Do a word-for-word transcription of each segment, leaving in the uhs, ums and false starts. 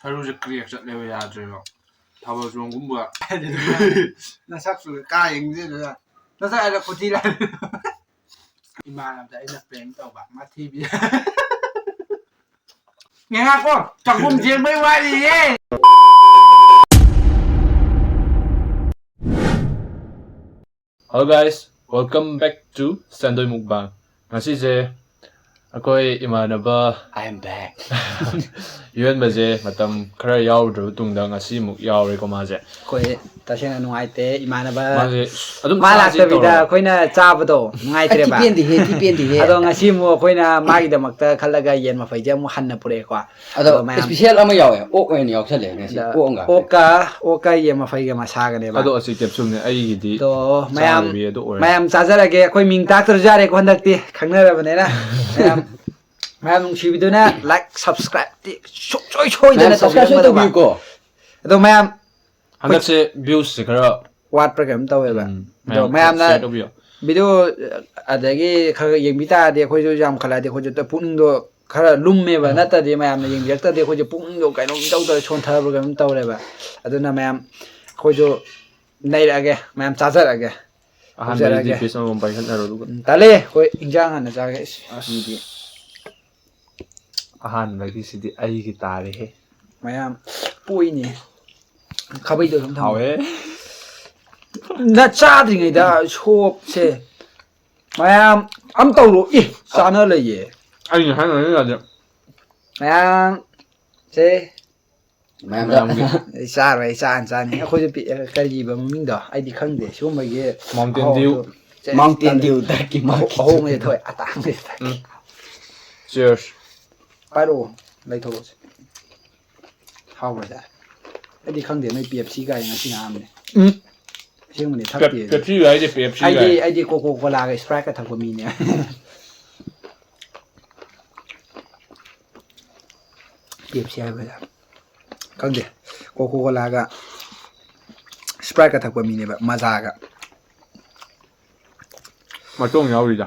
ꯁꯔꯨꯁꯦ ꯀ꯭ꯔꯦꯛ ꯆꯠꯂꯦꯕ, ꯌꯥꯗ꯭ꯔꯦꯕ꯫ ꯊꯥꯕꯜ ꯆꯣꯡꯒꯨꯝꯕ꯫ ꯅꯁꯛꯁꯨ ꯀꯥ ꯌꯦꯡꯗꯦꯗꯨꯗ꯫ ꯅꯁꯛ ꯍꯥꯏꯔ ꯈꯨꯊꯤ ꯂꯥꯛ꯫ ꯏꯃꯥꯟꯅꯕꯗ ꯑꯩꯅ ꯄ꯭ꯔꯦꯡ ꯇꯧꯕ꯫ ꯃꯥ ꯊꯤꯕꯤ꯫ ꯉꯥꯏꯈꯣ, ꯆꯥꯛꯈꯨꯝ ꯁꯦꯡꯕꯩ ꯋꯥꯔꯤꯌꯦ꯫ Hello guys, welcome back to Sandoi Mukbang. ꯉꯁꯤꯁꯦ ꯑꯩꯈꯣꯏ ꯏꯃꯥꯟꯅꯕ I am back. ꯌꯨꯍꯦꯟꯕꯁꯦ ꯃꯇꯝ ꯈꯔ ꯌꯥꯎꯗ꯭ꯔꯕ ꯇꯨꯡꯗ ꯉꯁꯤꯃꯨꯛ ꯌꯥꯎꯔꯦꯀꯣ ꯃꯥꯁꯦ꯫ ꯑꯩꯈꯣꯏ ꯇꯁꯦꯡꯅ ꯅꯨꯡꯉꯥꯏꯇꯦ, ꯏꯃꯥꯟꯅꯕ ꯃꯥꯁꯦ ꯑꯗꯨꯝ ꯃꯥ ꯆꯥꯁꯦ ꯂꯥꯛꯇꯕꯤꯗ ꯇꯧꯔꯒ꯫ ꯑꯩꯈꯣꯏꯅ ꯆꯥꯕꯗꯣ ꯅꯨꯡꯉꯥꯏꯇ꯭ꯔꯦꯕ꯫ ꯊꯤ ꯄꯦꯟꯗꯦꯍꯦ, ꯊꯤ ꯄꯦꯟꯗꯦꯍꯦ꯫ ꯑꯗꯣ ꯉꯁꯤ ꯑꯃꯨꯛ ꯑꯩꯈꯣꯏꯅ ꯃꯥꯒꯤꯗꯃꯛꯇ ꯈꯜꯂꯒ ꯌꯦꯟ ꯃꯐꯩꯁꯦ ꯑꯃꯨꯛ ꯍꯟꯅ ꯄꯨꯔꯛꯑꯦꯀꯣ꯫ ꯑꯗꯣ ꯑꯗꯣ ꯃꯌꯥꯝ special ꯑꯃ ꯌꯥꯎꯋꯦ, ꯑꯣꯛ ꯑꯣꯏꯅ ꯌꯥꯎꯁꯜꯂꯦ ꯉꯁꯤ, ꯑꯗ ꯑꯣꯛ ꯑꯃꯒ ꯍꯥꯞꯄꯦ꯫ ꯑꯣꯛꯀ, ꯑꯣꯛꯀ ꯌꯦꯟ ꯃꯐꯩꯒ ꯃꯁꯥꯒꯅꯦꯕ꯫ ꯑꯗꯣ ꯑꯁꯤ capsuleꯅꯦ, ꯑꯩꯒꯤꯗꯤ ꯑꯗꯣ ꯃꯌꯥꯝ, ꯆꯥꯗꯕꯤ ꯑꯗꯨ ꯑꯣꯏꯔꯦ꯫ ꯃꯌꯥꯝ ꯆꯥꯖꯔꯒꯦ, ꯑꯩꯈꯣꯏ ꯃꯤꯡ ꯇꯥꯛꯇ꯭ꯔꯁꯨ ꯌꯥꯔꯦꯀꯣ ꯍꯟꯗꯛꯇꯤ, ꯈꯪꯅꯔꯕꯅꯤꯅ꯫ ꯃꯌꯥꯝ, ꯃꯌꯥꯝ ꯅꯨꯡꯁꯤꯕꯤꯗꯨꯅ like, subscribeꯇꯤ ꯁꯨꯡꯁꯣꯏ ꯁꯣꯏꯗꯅ ꯃꯌꯥꯝ subscribe ꯁꯣꯏ ꯇꯧꯕꯤꯌꯨꯀꯣ꯫ ꯇꯧꯕꯤꯌꯨꯀꯣ꯫ ꯑꯗꯣ ꯃꯌꯥꯝ ꯍꯟꯗꯛꯁꯦ viewꯁꯦ ꯈꯔ ꯋꯥꯠꯄ꯭ꯔꯥ ꯀꯩꯅꯣꯝ ꯇꯧꯋꯦꯕ꯫ ꯎꯝ, ꯑꯗꯣ ꯃꯌꯥꯝ ꯃꯌꯥꯝꯅ share ꯇꯧꯕꯤꯌꯣ꯫ Video ꯑꯗꯒꯤ ꯈꯔ ꯈꯔ ꯌꯦꯡꯕꯤ ꯇꯥꯔꯗꯤ ꯑꯩꯈꯣꯏꯁꯨ ꯌꯥꯝꯈꯠꯂꯛꯑꯗꯤ ꯑꯩꯈꯣꯏꯁꯨ ꯄꯨꯛꯅꯤꯡꯗꯣ ꯈꯔ ꯂꯨꯝꯃꯦꯕ, ꯎꯝ꯫ ꯅꯠꯇ꯭ꯔꯗꯤ ꯃꯌꯥꯝꯅ ꯌꯦꯡꯕꯤꯔꯛꯇ꯭ꯔꯗꯤ ꯑꯩꯈꯣꯏꯁꯨ ꯄꯨꯛꯅꯤꯡꯗꯣ ꯀꯩꯅꯣꯝ ꯏꯇꯧ ꯇꯧꯔꯦ, ꯁꯣꯟꯊꯕ꯭ꯔꯥ ꯀꯩꯅꯣꯝ ꯇꯧꯔꯦꯕ꯫ ꯑꯗꯨꯅ ꯃꯌꯥꯝ ꯑꯩꯈꯣꯏꯁꯨ ꯅꯩꯔꯛꯑꯒꯦ, ꯃꯌꯥꯝ ꯆꯥꯖꯔꯛꯑꯒꯦ꯫ ꯑꯍꯥꯟꯕꯩꯗꯤ ꯍꯧꯖꯔꯛꯑꯒꯦ꯫ Piece ꯑꯃꯃꯝ ꯄꯥꯏꯈꯠꯅꯔꯣ ꯑꯗꯨꯒ꯫ ꯎꯝ, ꯇꯜꯂꯦ, ꯑꯩꯈꯣꯏ ꯏꯟꯖꯥꯡ ꯍꯥꯟꯅ ꯆꯥꯒꯦ꯫ ꯏꯁ, ꯑꯁ꯫ ꯃꯤꯗꯤ꯫ ꯑꯍꯥꯟꯕꯒꯤꯁꯤꯗꯤ ꯑꯩꯒꯤ ꯇꯥꯔꯦꯍꯦ꯫ ꯃꯌꯥꯝ ꯄꯣꯛꯏꯅꯦ꯫ ꯈꯥꯕꯩꯗꯣ ꯑꯗꯨꯝ ꯊꯝꯃꯣ꯫ ꯍꯥꯎꯋꯦ꯫ ꯅ ꯆꯥꯗ꯭ꯔꯤꯉꯩꯗ ꯁꯣꯞꯁꯦ ꯃꯌꯥꯝ ꯑꯝ ꯇꯧꯔꯣ꯫ ꯏ, ꯆꯥꯅ ꯂꯩꯌꯦ꯫ ꯑꯩꯅ ꯍꯥꯏꯅ ꯌꯥꯗꯦ꯫ ꯃꯌꯥꯝ ꯁꯦ꯫ ꯃꯌꯥꯝꯗ꯫ ꯃꯌꯥꯝꯒꯤ꯫ ꯑꯩ ꯆꯥꯔꯣꯏ, ꯑꯩ ꯆꯥꯅ ꯆꯥꯅꯤ꯫ ꯑꯩꯈꯣꯏꯁꯨ ꯄꯤ-, ꯀꯔꯤꯕ ꯃꯃꯤꯡꯗꯣ? ꯑꯩꯗꯤ ꯈꯪꯗꯦ꯫ ꯁꯤꯒꯨꯝꯕꯒꯤ Mountain Dew꯫ ꯑꯍꯥꯎꯕꯗꯣ꯫ ꯆꯦ-, Mountain ꯇꯜꯂꯦ꯫ Dew ꯊꯛꯀꯤ ꯑꯍꯣ-, ꯃꯥꯒꯤ꯫ ꯑꯍꯣꯡꯕꯁꯦ ꯊꯣꯛꯑꯦ꯫ ꯑꯇꯥꯡꯕꯁꯦ ꯊꯛꯀꯤ꯫ ꯎꯝ꯫ Cheers꯫ ꯄꯥꯏꯔꯛꯑꯣ꯫ ꯂꯩꯊꯣꯛꯑꯁꯤ꯫ ꯍꯥꯎꯕ꯭ꯔꯥ ꯁꯦ? ꯑꯩꯗꯤ ꯈꯪꯗꯦ, ꯅꯣꯏ Pepsi ꯀꯥꯏ ꯉꯁꯤ ꯉꯥꯡꯕꯅꯦ꯫ ꯎꯝ꯫ ꯑꯁꯦꯡꯕꯅꯦ, ꯊꯛꯇꯦ ꯄꯦꯞ-, ꯑꯩꯗꯤ꯫ Pepsi ꯍꯥꯏꯗꯤ ꯍꯥꯏꯁꯦ꯫ ꯑꯩꯗꯤ Coca Cola ꯒ Sprite ꯀ ꯊꯛꯄ ꯃꯤꯅꯦ꯫ Pepsi ꯍꯥꯏꯕ꯭ꯔꯥ? ꯈꯪꯗꯦ꯫ Coca Cola ꯒ Sprite ꯀ ꯊꯛꯄ ꯃꯤꯅꯦꯕ, Maaza ꯒ꯫ ꯃꯇꯣꯡ ꯌꯥꯎꯔꯤꯗ꯫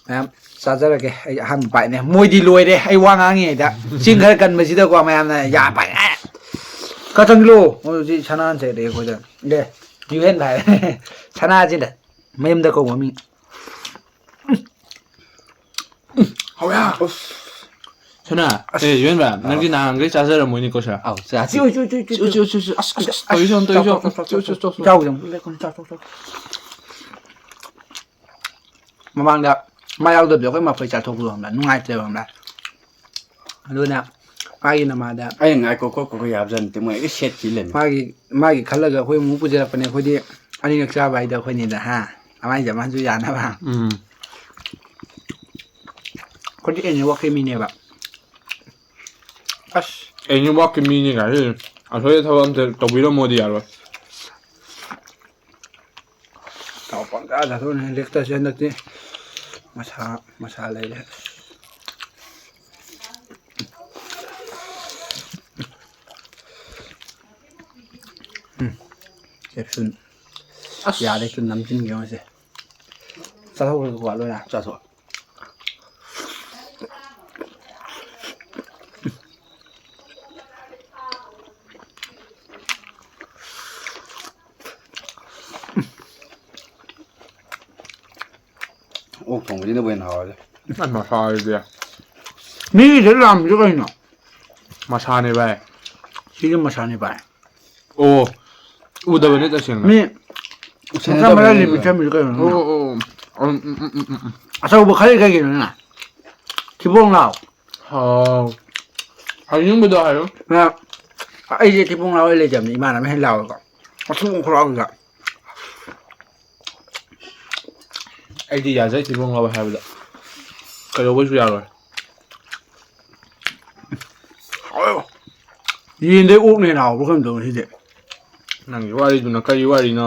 ꯃꯌꯥꯝ ꯆꯥꯖꯔꯒꯦ꯫ ꯑꯩ ꯑꯍꯥꯟꯕ ꯕꯥꯏꯠꯅꯦ꯫ ꯃꯣꯏꯗꯤ ꯂꯣꯏꯔꯦ꯫ ꯑꯩ ꯋꯥ ꯉꯥꯡꯉꯤꯉꯩꯗ ꯆꯤꯟ ꯈꯔ ꯀꯟꯕꯁꯤꯗꯀꯣ ꯃꯌꯥꯝꯅ "ꯌꯥ ꯄꯥꯏ, ꯑꯦ, ꯈꯔ ꯆꯪꯁꯤꯜꯂꯣ!" ꯍꯧꯖꯤꯛ ꯁꯅꯥꯅ ꯆꯩꯔꯛꯑꯦ ꯑꯩꯈꯣꯏꯗ꯫ "ꯑꯦ, ꯌꯨꯍꯦꯟ" ꯍꯥꯏꯔꯦ꯫ ꯁꯅꯥꯁꯤꯗ ꯃꯌꯨꯝꯗ ꯀꯧꯕ ꯃꯤ꯫ ꯍꯥꯎꯋꯦ꯫ ꯁꯅꯥ, ꯑꯁ꯫ ꯑꯦ, ꯌꯨꯍꯦꯟꯕ, ꯑꯥ꯫ ꯅꯪꯗꯤ ꯅꯍꯥꯟꯈꯩ ꯆꯥꯖꯔꯝꯃꯣꯏꯅꯦꯀꯣ, ꯁꯅꯥ? ꯑꯧ, ꯆꯥꯁꯤ꯫ ꯆꯨ, ꯆꯨ, ꯆꯨ, ꯆꯨ, ꯆꯨ꯫ ꯆꯨ, ꯆꯨ, ꯆꯨ, ꯆꯨ꯫ ꯑꯁ, ꯑꯁ, ꯑꯁ, ꯇꯧꯏ ꯁꯣꯝ, ꯇꯧꯏ ꯁꯣꯝ꯫ ꯆꯥꯎ, ꯆꯥꯎ, ꯆꯥꯎ, ꯆꯥꯎ, ꯆꯨ, ꯆꯨ, ꯆꯥꯎ꯫ ꯆꯥꯎ, ꯆꯥꯎ꯫ ꯃꯃꯥꯡꯗ ꯃꯥ ꯌꯥꯎꯗꯕꯗꯣ ꯑꯩꯈꯣꯏ ꯃꯐꯩ ꯆꯥꯊꯣꯛꯄꯗꯣ ꯈꯪꯕ꯭ꯔꯥ? ꯅꯨꯡꯉꯥꯏꯇ꯭ꯔꯦꯕ ꯈꯪꯕ꯭ꯔꯥ? ꯑꯗꯨꯅ ꯃꯥꯒꯤ ꯅꯃꯥꯗ ꯑꯩ ꯉꯥꯏꯈꯣ ꯈꯣꯠꯈꯣ ꯌꯥꯕꯖꯥꯠ ꯅꯠꯇꯦ, ꯃꯣꯏ ꯑꯩ ꯁꯦꯠ ꯊꯤ ꯂꯩꯔꯝꯃꯦ꯫ ꯃꯥꯒꯤ, ꯃꯥꯒꯤ ꯈꯜꯂꯒ ꯑꯩꯈꯣꯏ ꯑꯃꯨꯛ ꯄꯨꯖꯔꯛꯄꯅꯦ꯫ ꯑꯩꯈꯣꯏꯗꯤ ꯑꯅꯤꯔꯛ ꯆꯥꯕ ꯍꯥꯏꯗꯣ ꯑꯩꯈꯣꯏꯅꯤꯗ, ꯍꯥ? ꯑꯃ ꯍꯥꯏꯁꯦ ꯑꯃꯁꯨ ꯌꯥꯅꯕ꯫ ꯎꯝ꯫ ꯑꯩꯈꯣꯏꯗꯤ ꯑꯦꯅꯤ ꯋꯥꯛꯀꯤ ꯃꯤꯅꯦꯕ꯫ ꯑꯁ꯫ ꯑꯦꯅꯤ ꯋꯥꯛꯀꯤ ꯃꯤꯅꯦ ꯀꯥꯏ ꯍꯥꯏꯗꯣꯏꯅꯦ꯫ ꯑꯁꯣꯏꯗ ꯊꯕꯛ ꯑꯝꯇ ꯇꯧꯕꯤꯔꯝꯃꯣꯗꯤ ꯌꯥꯔꯣꯏ꯫ ꯊꯥꯎ ꯄꯪꯆꯥ ꯆꯥꯊꯣꯛꯑꯅꯤ꯫ ꯂꯦꯛꯇꯁꯦ ꯍꯟꯗꯛꯇꯤ ꯃꯁꯥ, ꯃꯁꯥ ꯂꯩꯔꯦ꯫ ꯎꯝ꯫ ꯀꯦꯞꯁꯨꯟ꯫ ꯑꯁ꯫ ꯌꯥꯔꯦ, ꯇꯨ ꯅꯝꯁꯤꯟꯒꯦ ꯉꯁꯤ꯫ ꯆꯥꯊꯣꯛꯈ꯭ꯔꯒꯦꯀꯣ ꯂꯣꯏꯅ꯫ ꯆꯥꯊꯣꯛ꯫ ꯑꯣꯛ ꯊꯣꯡꯕꯁꯤꯅꯕꯨ ꯍꯦꯟꯅ ꯍꯥꯎꯔꯦ꯫ ꯑꯩ ꯃꯁꯥꯁꯤꯗꯤ꯫ ꯃꯤꯒꯤꯗ ꯂꯥꯝꯃꯤꯁꯦ ꯀꯩꯅꯣ? ꯃꯁꯥꯅꯦ ꯚꯥꯏ꯫ ꯁꯤꯒꯤ ꯃꯁꯥꯅꯦ ꯚꯥꯏ꯫ ꯑꯣ, ꯎꯗꯕꯅꯦ ꯇꯁꯦꯡꯅ꯫ ꯃꯤ ꯎꯁꯤꯠꯅꯗꯕꯅꯦ ꯃꯆꯥ ꯃꯆꯥ ꯑꯗꯨꯗꯣ꯫ ꯂꯤꯃꯤꯠ ꯊꯝꯃꯤꯁꯦ ꯀꯩꯅꯣ ꯅꯪꯅ? ꯑꯣ, ꯑꯣ, ꯑꯣ꯫ ꯎꯝ, ꯎꯝ, ꯎꯝ, ꯎꯝ, ꯎꯝ꯫ ꯑꯆꯧꯕ ꯈꯔ ꯀꯩꯒꯤꯅꯣ ꯅꯪꯅ? ꯊꯤꯕꯣꯡ ꯂꯥꯎ꯫ ꯍꯥꯎ꯫ ꯍꯥꯏꯅꯤꯡꯕꯗꯣ ꯍꯥꯏꯌꯨ꯫ ꯅꯪ, ꯑꯩꯁꯦ ꯊꯤꯕꯣꯡ ꯂꯥꯎ ꯂꯩꯖꯕꯅꯦ, ꯏꯃꯥꯟꯅꯕ ꯍꯦꯟꯅ ꯂꯥꯎꯋꯦꯀꯣ꯫ ꯃꯊꯤꯕꯣꯡ ꯈꯨꯂꯥꯎꯗꯨꯗ꯫ ꯑꯩꯗꯤ ꯌꯥꯖꯩ ꯊꯤꯕꯣꯡ ꯂꯥꯎ ꯍꯥꯏꯕꯗ꯫ ꯀꯩꯗꯧꯕꯩꯁꯨ ꯌꯥꯔꯣꯏ? ꯌꯦꯟꯗꯩ ꯑꯣꯛꯅ ꯍꯦꯟꯅ ꯍꯥꯎꯕ꯭ꯔꯥ ꯀꯩꯅꯣ ꯇꯧꯋꯦ ꯉꯁꯤꯗꯤ꯫ ꯅꯪꯒꯤ ꯋꯥꯔꯤꯗꯨꯅ ꯀꯔꯤ ꯋꯥꯔꯤꯅꯣ?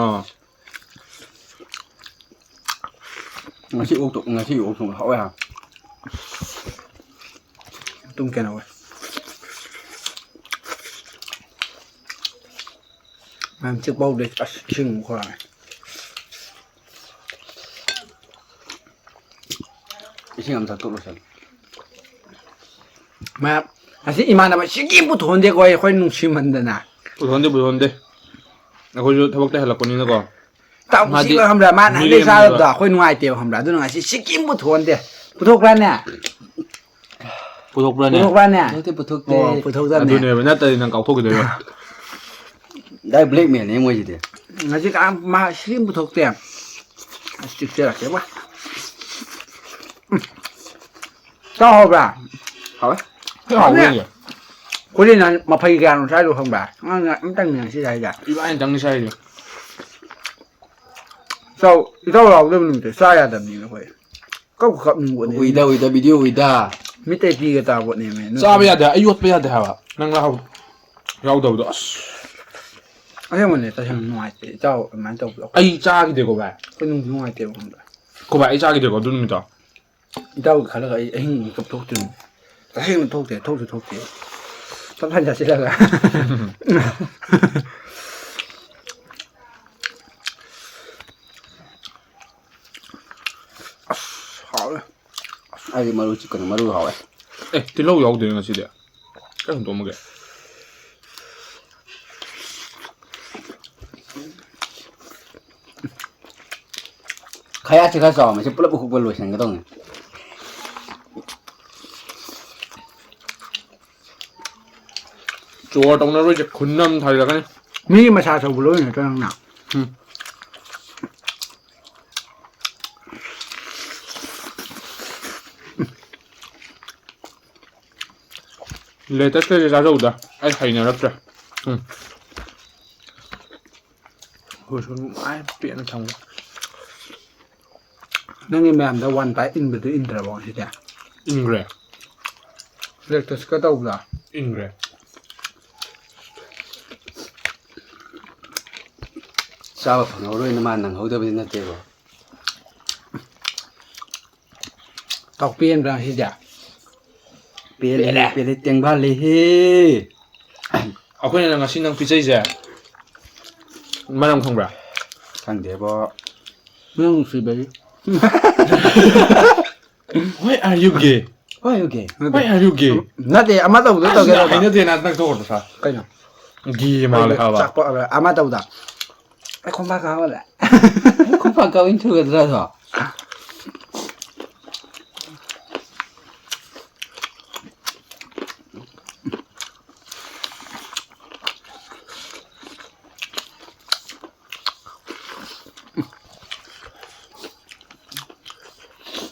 ꯉꯁꯤ ꯑꯣꯛ ꯊꯣꯡ-, ꯉꯁꯤ ꯑꯣꯛ ꯊꯣꯡꯕ ꯍꯥꯎꯋꯦ ꯍꯥ꯫ ꯑꯗꯨꯝ ꯀꯩꯅꯣ ꯑꯣꯏ꯫ ꯃꯌꯥꯝ ꯆꯤꯛꯄ ꯍꯧꯗꯦ꯫ ꯑꯁ, ꯏꯁꯤꯡ ꯑꯃꯨꯛ ꯈꯣꯔꯛꯑꯦ꯫ ꯏꯁꯤꯡ ꯑꯃ ꯊꯛꯇꯣꯛ ꯂꯣꯏꯁꯜꯂꯨ꯫ ꯃꯌꯥꯝ, ꯉꯁꯤ ꯏꯃꯥꯟꯅꯕ ꯁꯤꯀꯤ ꯄꯨꯊꯣꯛꯍꯟꯗꯦꯀꯣ ꯑꯩ, ꯑꯩꯈꯣꯏ ꯅꯨꯡꯁꯤꯃꯟꯗꯅ꯫ ꯄꯨꯊꯣꯛꯍꯟꯗꯦ, ꯄꯨꯊꯣꯛꯍꯟꯗꯦ꯫ ꯑꯩꯈꯣꯏꯁꯨ ꯊꯕꯛꯇ ꯍꯜꯂꯛꯄꯅꯤꯅꯀꯣ꯫ ꯏꯇꯥꯎ ꯃꯥꯗꯤ ꯅꯨꯡꯁꯤꯕ ꯈꯪꯕ꯭ꯔꯥ? ꯃꯥꯅ ꯍꯟꯗꯛ ꯃꯤꯔꯦꯝꯅꯦꯕ꯫ ꯆꯥꯔꯕꯗꯣ ꯑꯩꯈꯣꯏ ꯅꯨꯡꯉꯥꯏꯇꯦꯕ ꯈꯪꯕ꯭ꯔꯥ? ꯑꯗꯨꯅ ꯉꯁꯤ ꯁꯤꯀꯤ ꯄꯨꯊꯣꯛꯍꯟꯗꯦ꯫ ꯄꯨꯊꯣꯛꯄ꯭ꯔꯥꯅꯦ? ꯄꯨꯊꯣꯛꯄ꯭ꯔꯥꯅꯦ? ꯄꯨꯊꯣꯛꯄ꯭ꯔꯥꯅꯦ? ꯄꯨꯊꯣꯛꯇꯦ, ꯄꯨꯊꯣꯛꯇꯦ꯫ ꯑꯣ, ꯄꯨꯊꯣꯛꯇꯕꯅꯦ꯫ ꯑꯗꯨꯅꯦꯕ, ꯅꯠꯇ꯭ꯔꯗꯤ ꯅꯪ ꯀꯥꯎꯊꯣꯛꯈꯤꯗꯣꯏꯕ꯫ Direct blackmail ꯅꯦ ꯃꯣꯏꯁꯤꯗꯤ꯫ ꯉꯁꯤ ꯀꯅꯥꯝ ꯃꯥ ꯁꯤꯀꯤ ꯄꯨꯊꯣꯛꯇꯦ꯫ ꯑꯁ, ꯆꯤꯛꯆꯔꯛꯀꯦꯕ꯫ ꯎꯝ꯫ ꯆꯥꯎ ꯍꯥꯎꯕ꯭ꯔꯥ? ꯍꯥꯎꯋꯦ꯫ ꯍꯥꯎꯋꯦ꯫ ꯍꯥꯎꯋꯦ꯫ ꯀꯣꯂꯤꯟ ꯅꯪ ꯃꯐꯩ ꯀꯌꯥꯅꯣ ꯆꯥꯏꯗꯣ ꯈꯪꯕ꯭ꯔꯥ? ꯑꯉꯥꯡꯅ ꯑꯝꯇꯪꯅꯦ ꯉꯁꯤ ꯆꯥꯏꯁꯦ꯫ ꯏꯕꯥꯅꯤꯇꯪꯅꯤ ꯆꯥꯏꯁꯦ꯫ ꯆꯥꯎ, ꯏꯇꯥꯎ ꯌꯥꯎꯗꯕ ꯅꯨꯃꯤꯠꯇ ꯆꯥ ꯌꯥꯗꯕꯅꯤꯅ ꯑꯩꯈꯣꯏ꯫ ꯀꯞꯄꯨ ꯀꯞꯅꯤꯡꯕꯅꯦ꯫ ꯎꯏꯗ, ꯎꯏꯗ, video ꯎꯏꯗ꯫ ꯃꯤꯠꯇꯩ ꯄꯤꯒ ꯇꯥꯕꯣꯠꯅꯦꯃꯦ꯫ ꯆꯥꯕ ꯌꯥꯗꯦ, ꯑꯩ ꯌꯣꯠꯄ ꯌꯥꯗꯦ ꯍꯥꯏꯕ꯫ ꯅꯪ ꯂꯥꯛꯍꯧ-, ꯌꯥꯎꯗꯕꯗꯣ, ꯑꯁ꯫ ꯑꯁꯦꯡꯕꯅꯦ, ꯇꯁꯦꯡꯅ ꯅꯨꯡꯉꯥꯏꯇꯦ ꯏꯇꯥꯎ ꯑꯗꯨꯃꯥꯏꯅ ꯇꯧꯕꯗꯣ꯫ ꯑꯩ ꯆꯥꯈꯤꯗꯦꯀꯣ, ꯚꯥꯏ꯫ ꯑꯩꯈꯣꯏ ꯅꯨꯡꯗꯤ ꯅꯨꯡꯉꯥꯏꯇꯦꯕ ꯈꯪꯕ꯭ꯔꯥ? ꯀꯣ ꯚꯥꯏ, ꯑꯩ ꯆꯥꯈꯤꯗꯦꯀꯣ ꯑꯗꯨ ꯅꯨꯃꯤꯠꯇꯣ꯫ ꯏꯇꯥꯎꯒꯤ ꯈꯜꯂꯒ ꯑꯩ ꯑꯍꯤꯡ ꯃꯤꯀꯞ ꯊꯣꯛꯇ꯭ꯔꯤꯅꯤ꯫ ꯇꯁꯦꯡꯅ ꯊꯣꯛꯇꯦ, ꯊꯣꯛꯁꯨ ꯊꯣꯛꯇꯦ꯫ ꯇꯞ ꯇꯥꯏ ꯆꯥꯁꯤꯜꯂꯒ꯫ ꯑꯁ, ꯍꯥꯎꯔꯦ꯫ ꯑꯩꯗꯤ ꯃꯔꯨ chicken ꯃꯔꯨ ꯍꯥꯎꯋꯦ꯫ ꯑꯦ, ꯇꯤꯜꯍꯧ ꯌꯥꯎꯗꯦ ꯉꯁꯤꯗꯤ꯫ ꯀꯩ ꯍꯨꯟꯗꯣꯛꯑꯝꯃꯒꯦ? ꯈꯌꯥꯠꯁꯦ ꯈꯔ ꯆꯥꯎꯔꯝꯃꯦ꯫ ꯁꯤ ꯄꯨꯂꯞ ꯍꯨꯛꯄ ꯂꯣꯏꯁꯤꯟꯒꯗꯧꯅꯤ꯫ ꯆꯣꯔ ꯇꯧꯅꯔꯣꯏꯁꯦ ꯈꯨꯟ ꯑꯃ ꯊꯥꯖꯤꯜꯂꯛꯀꯅꯤ꯫ ꯃꯤꯒꯤ ꯃꯁꯥ ꯁꯧꯕ ꯂꯣꯏ ꯅꯠꯇ꯭ꯔꯣ ꯅꯪꯅ? ꯎꯝ꯫ Latest ꯀꯩꯁꯦ ꯆꯥꯖꯧꯗ꯫ ꯑꯩ ꯍꯩꯅꯔꯛꯇ꯭ꯔꯦ꯫ ꯎꯝ꯫ ꯑꯩꯈꯣꯏꯁꯨ ꯅꯨꯡꯉꯥꯏ ꯄꯦꯟꯅ ꯊꯝꯒꯦ꯫ ꯅꯪꯒꯤ ꯃꯌꯥꯝꯗ one pie ꯏꯟꯕꯗꯨ ꯏꯟꯗ꯭ꯔꯕꯣ ꯉꯁꯤꯗꯤ? ꯏꯟꯈ꯭ꯔꯦ꯫ Latest ꯀ ꯇꯧꯕꯗꯣ? ꯏꯟꯈ꯭ꯔꯦ꯫ ꯆꯥꯕ ꯐꯪꯍꯧꯔꯣꯏꯅ ꯃꯥ ꯅꯪꯍꯧꯗꯕꯗꯤ ꯅꯠꯇꯦꯕ꯫ ꯇꯥꯎ ꯄꯦꯟꯕ꯭ꯔꯥ ꯉꯁꯤꯗꯤ? ꯄꯦꯜꯂꯦ, ꯄꯦꯜꯂꯦ꯫ ꯄꯦꯜꯂꯦ, ꯇꯦꯡꯕꯥꯜꯂꯦꯍꯦ꯫ ꯑꯩꯈꯣꯏꯅ ꯉꯁꯤ ꯅꯪ ꯄꯤꯖꯩꯁꯦ ꯃꯔꯝ ꯈꯪꯕ꯭ꯔꯥ? ꯈꯪꯗꯦꯕꯣ꯫ ꯅꯪ ꯅꯨꯡꯁꯤꯕꯒꯤ꯫ Why are you gay? Why you gay? Why are you gay? ꯅꯠꯇꯦ, ꯑꯃ ꯇꯧꯕꯗꯣ ꯇꯧꯒꯦ ꯇꯧꯕ꯫ ꯍꯩꯅꯗꯦ ꯅꯪ, ꯅꯪ ꯇꯧꯔꯗꯣ ꯁꯥ꯫ ꯀꯩꯅꯣ? Gay ꯃꯥꯜꯂꯦ ꯍꯥꯏꯕ꯫ ꯆꯥꯛꯄ ꯑꯃ ꯇꯧꯕꯗ꯫ ꯑꯩ ꯈꯣꯡꯄꯥꯛ ꯀꯥꯎꯍꯜꯂꯦ꯫ ꯈꯣꯡꯄꯥꯛ ꯀꯥꯎ ꯏꯟꯊꯨꯒꯗ꯭ꯔꯥ ꯑꯗꯣ?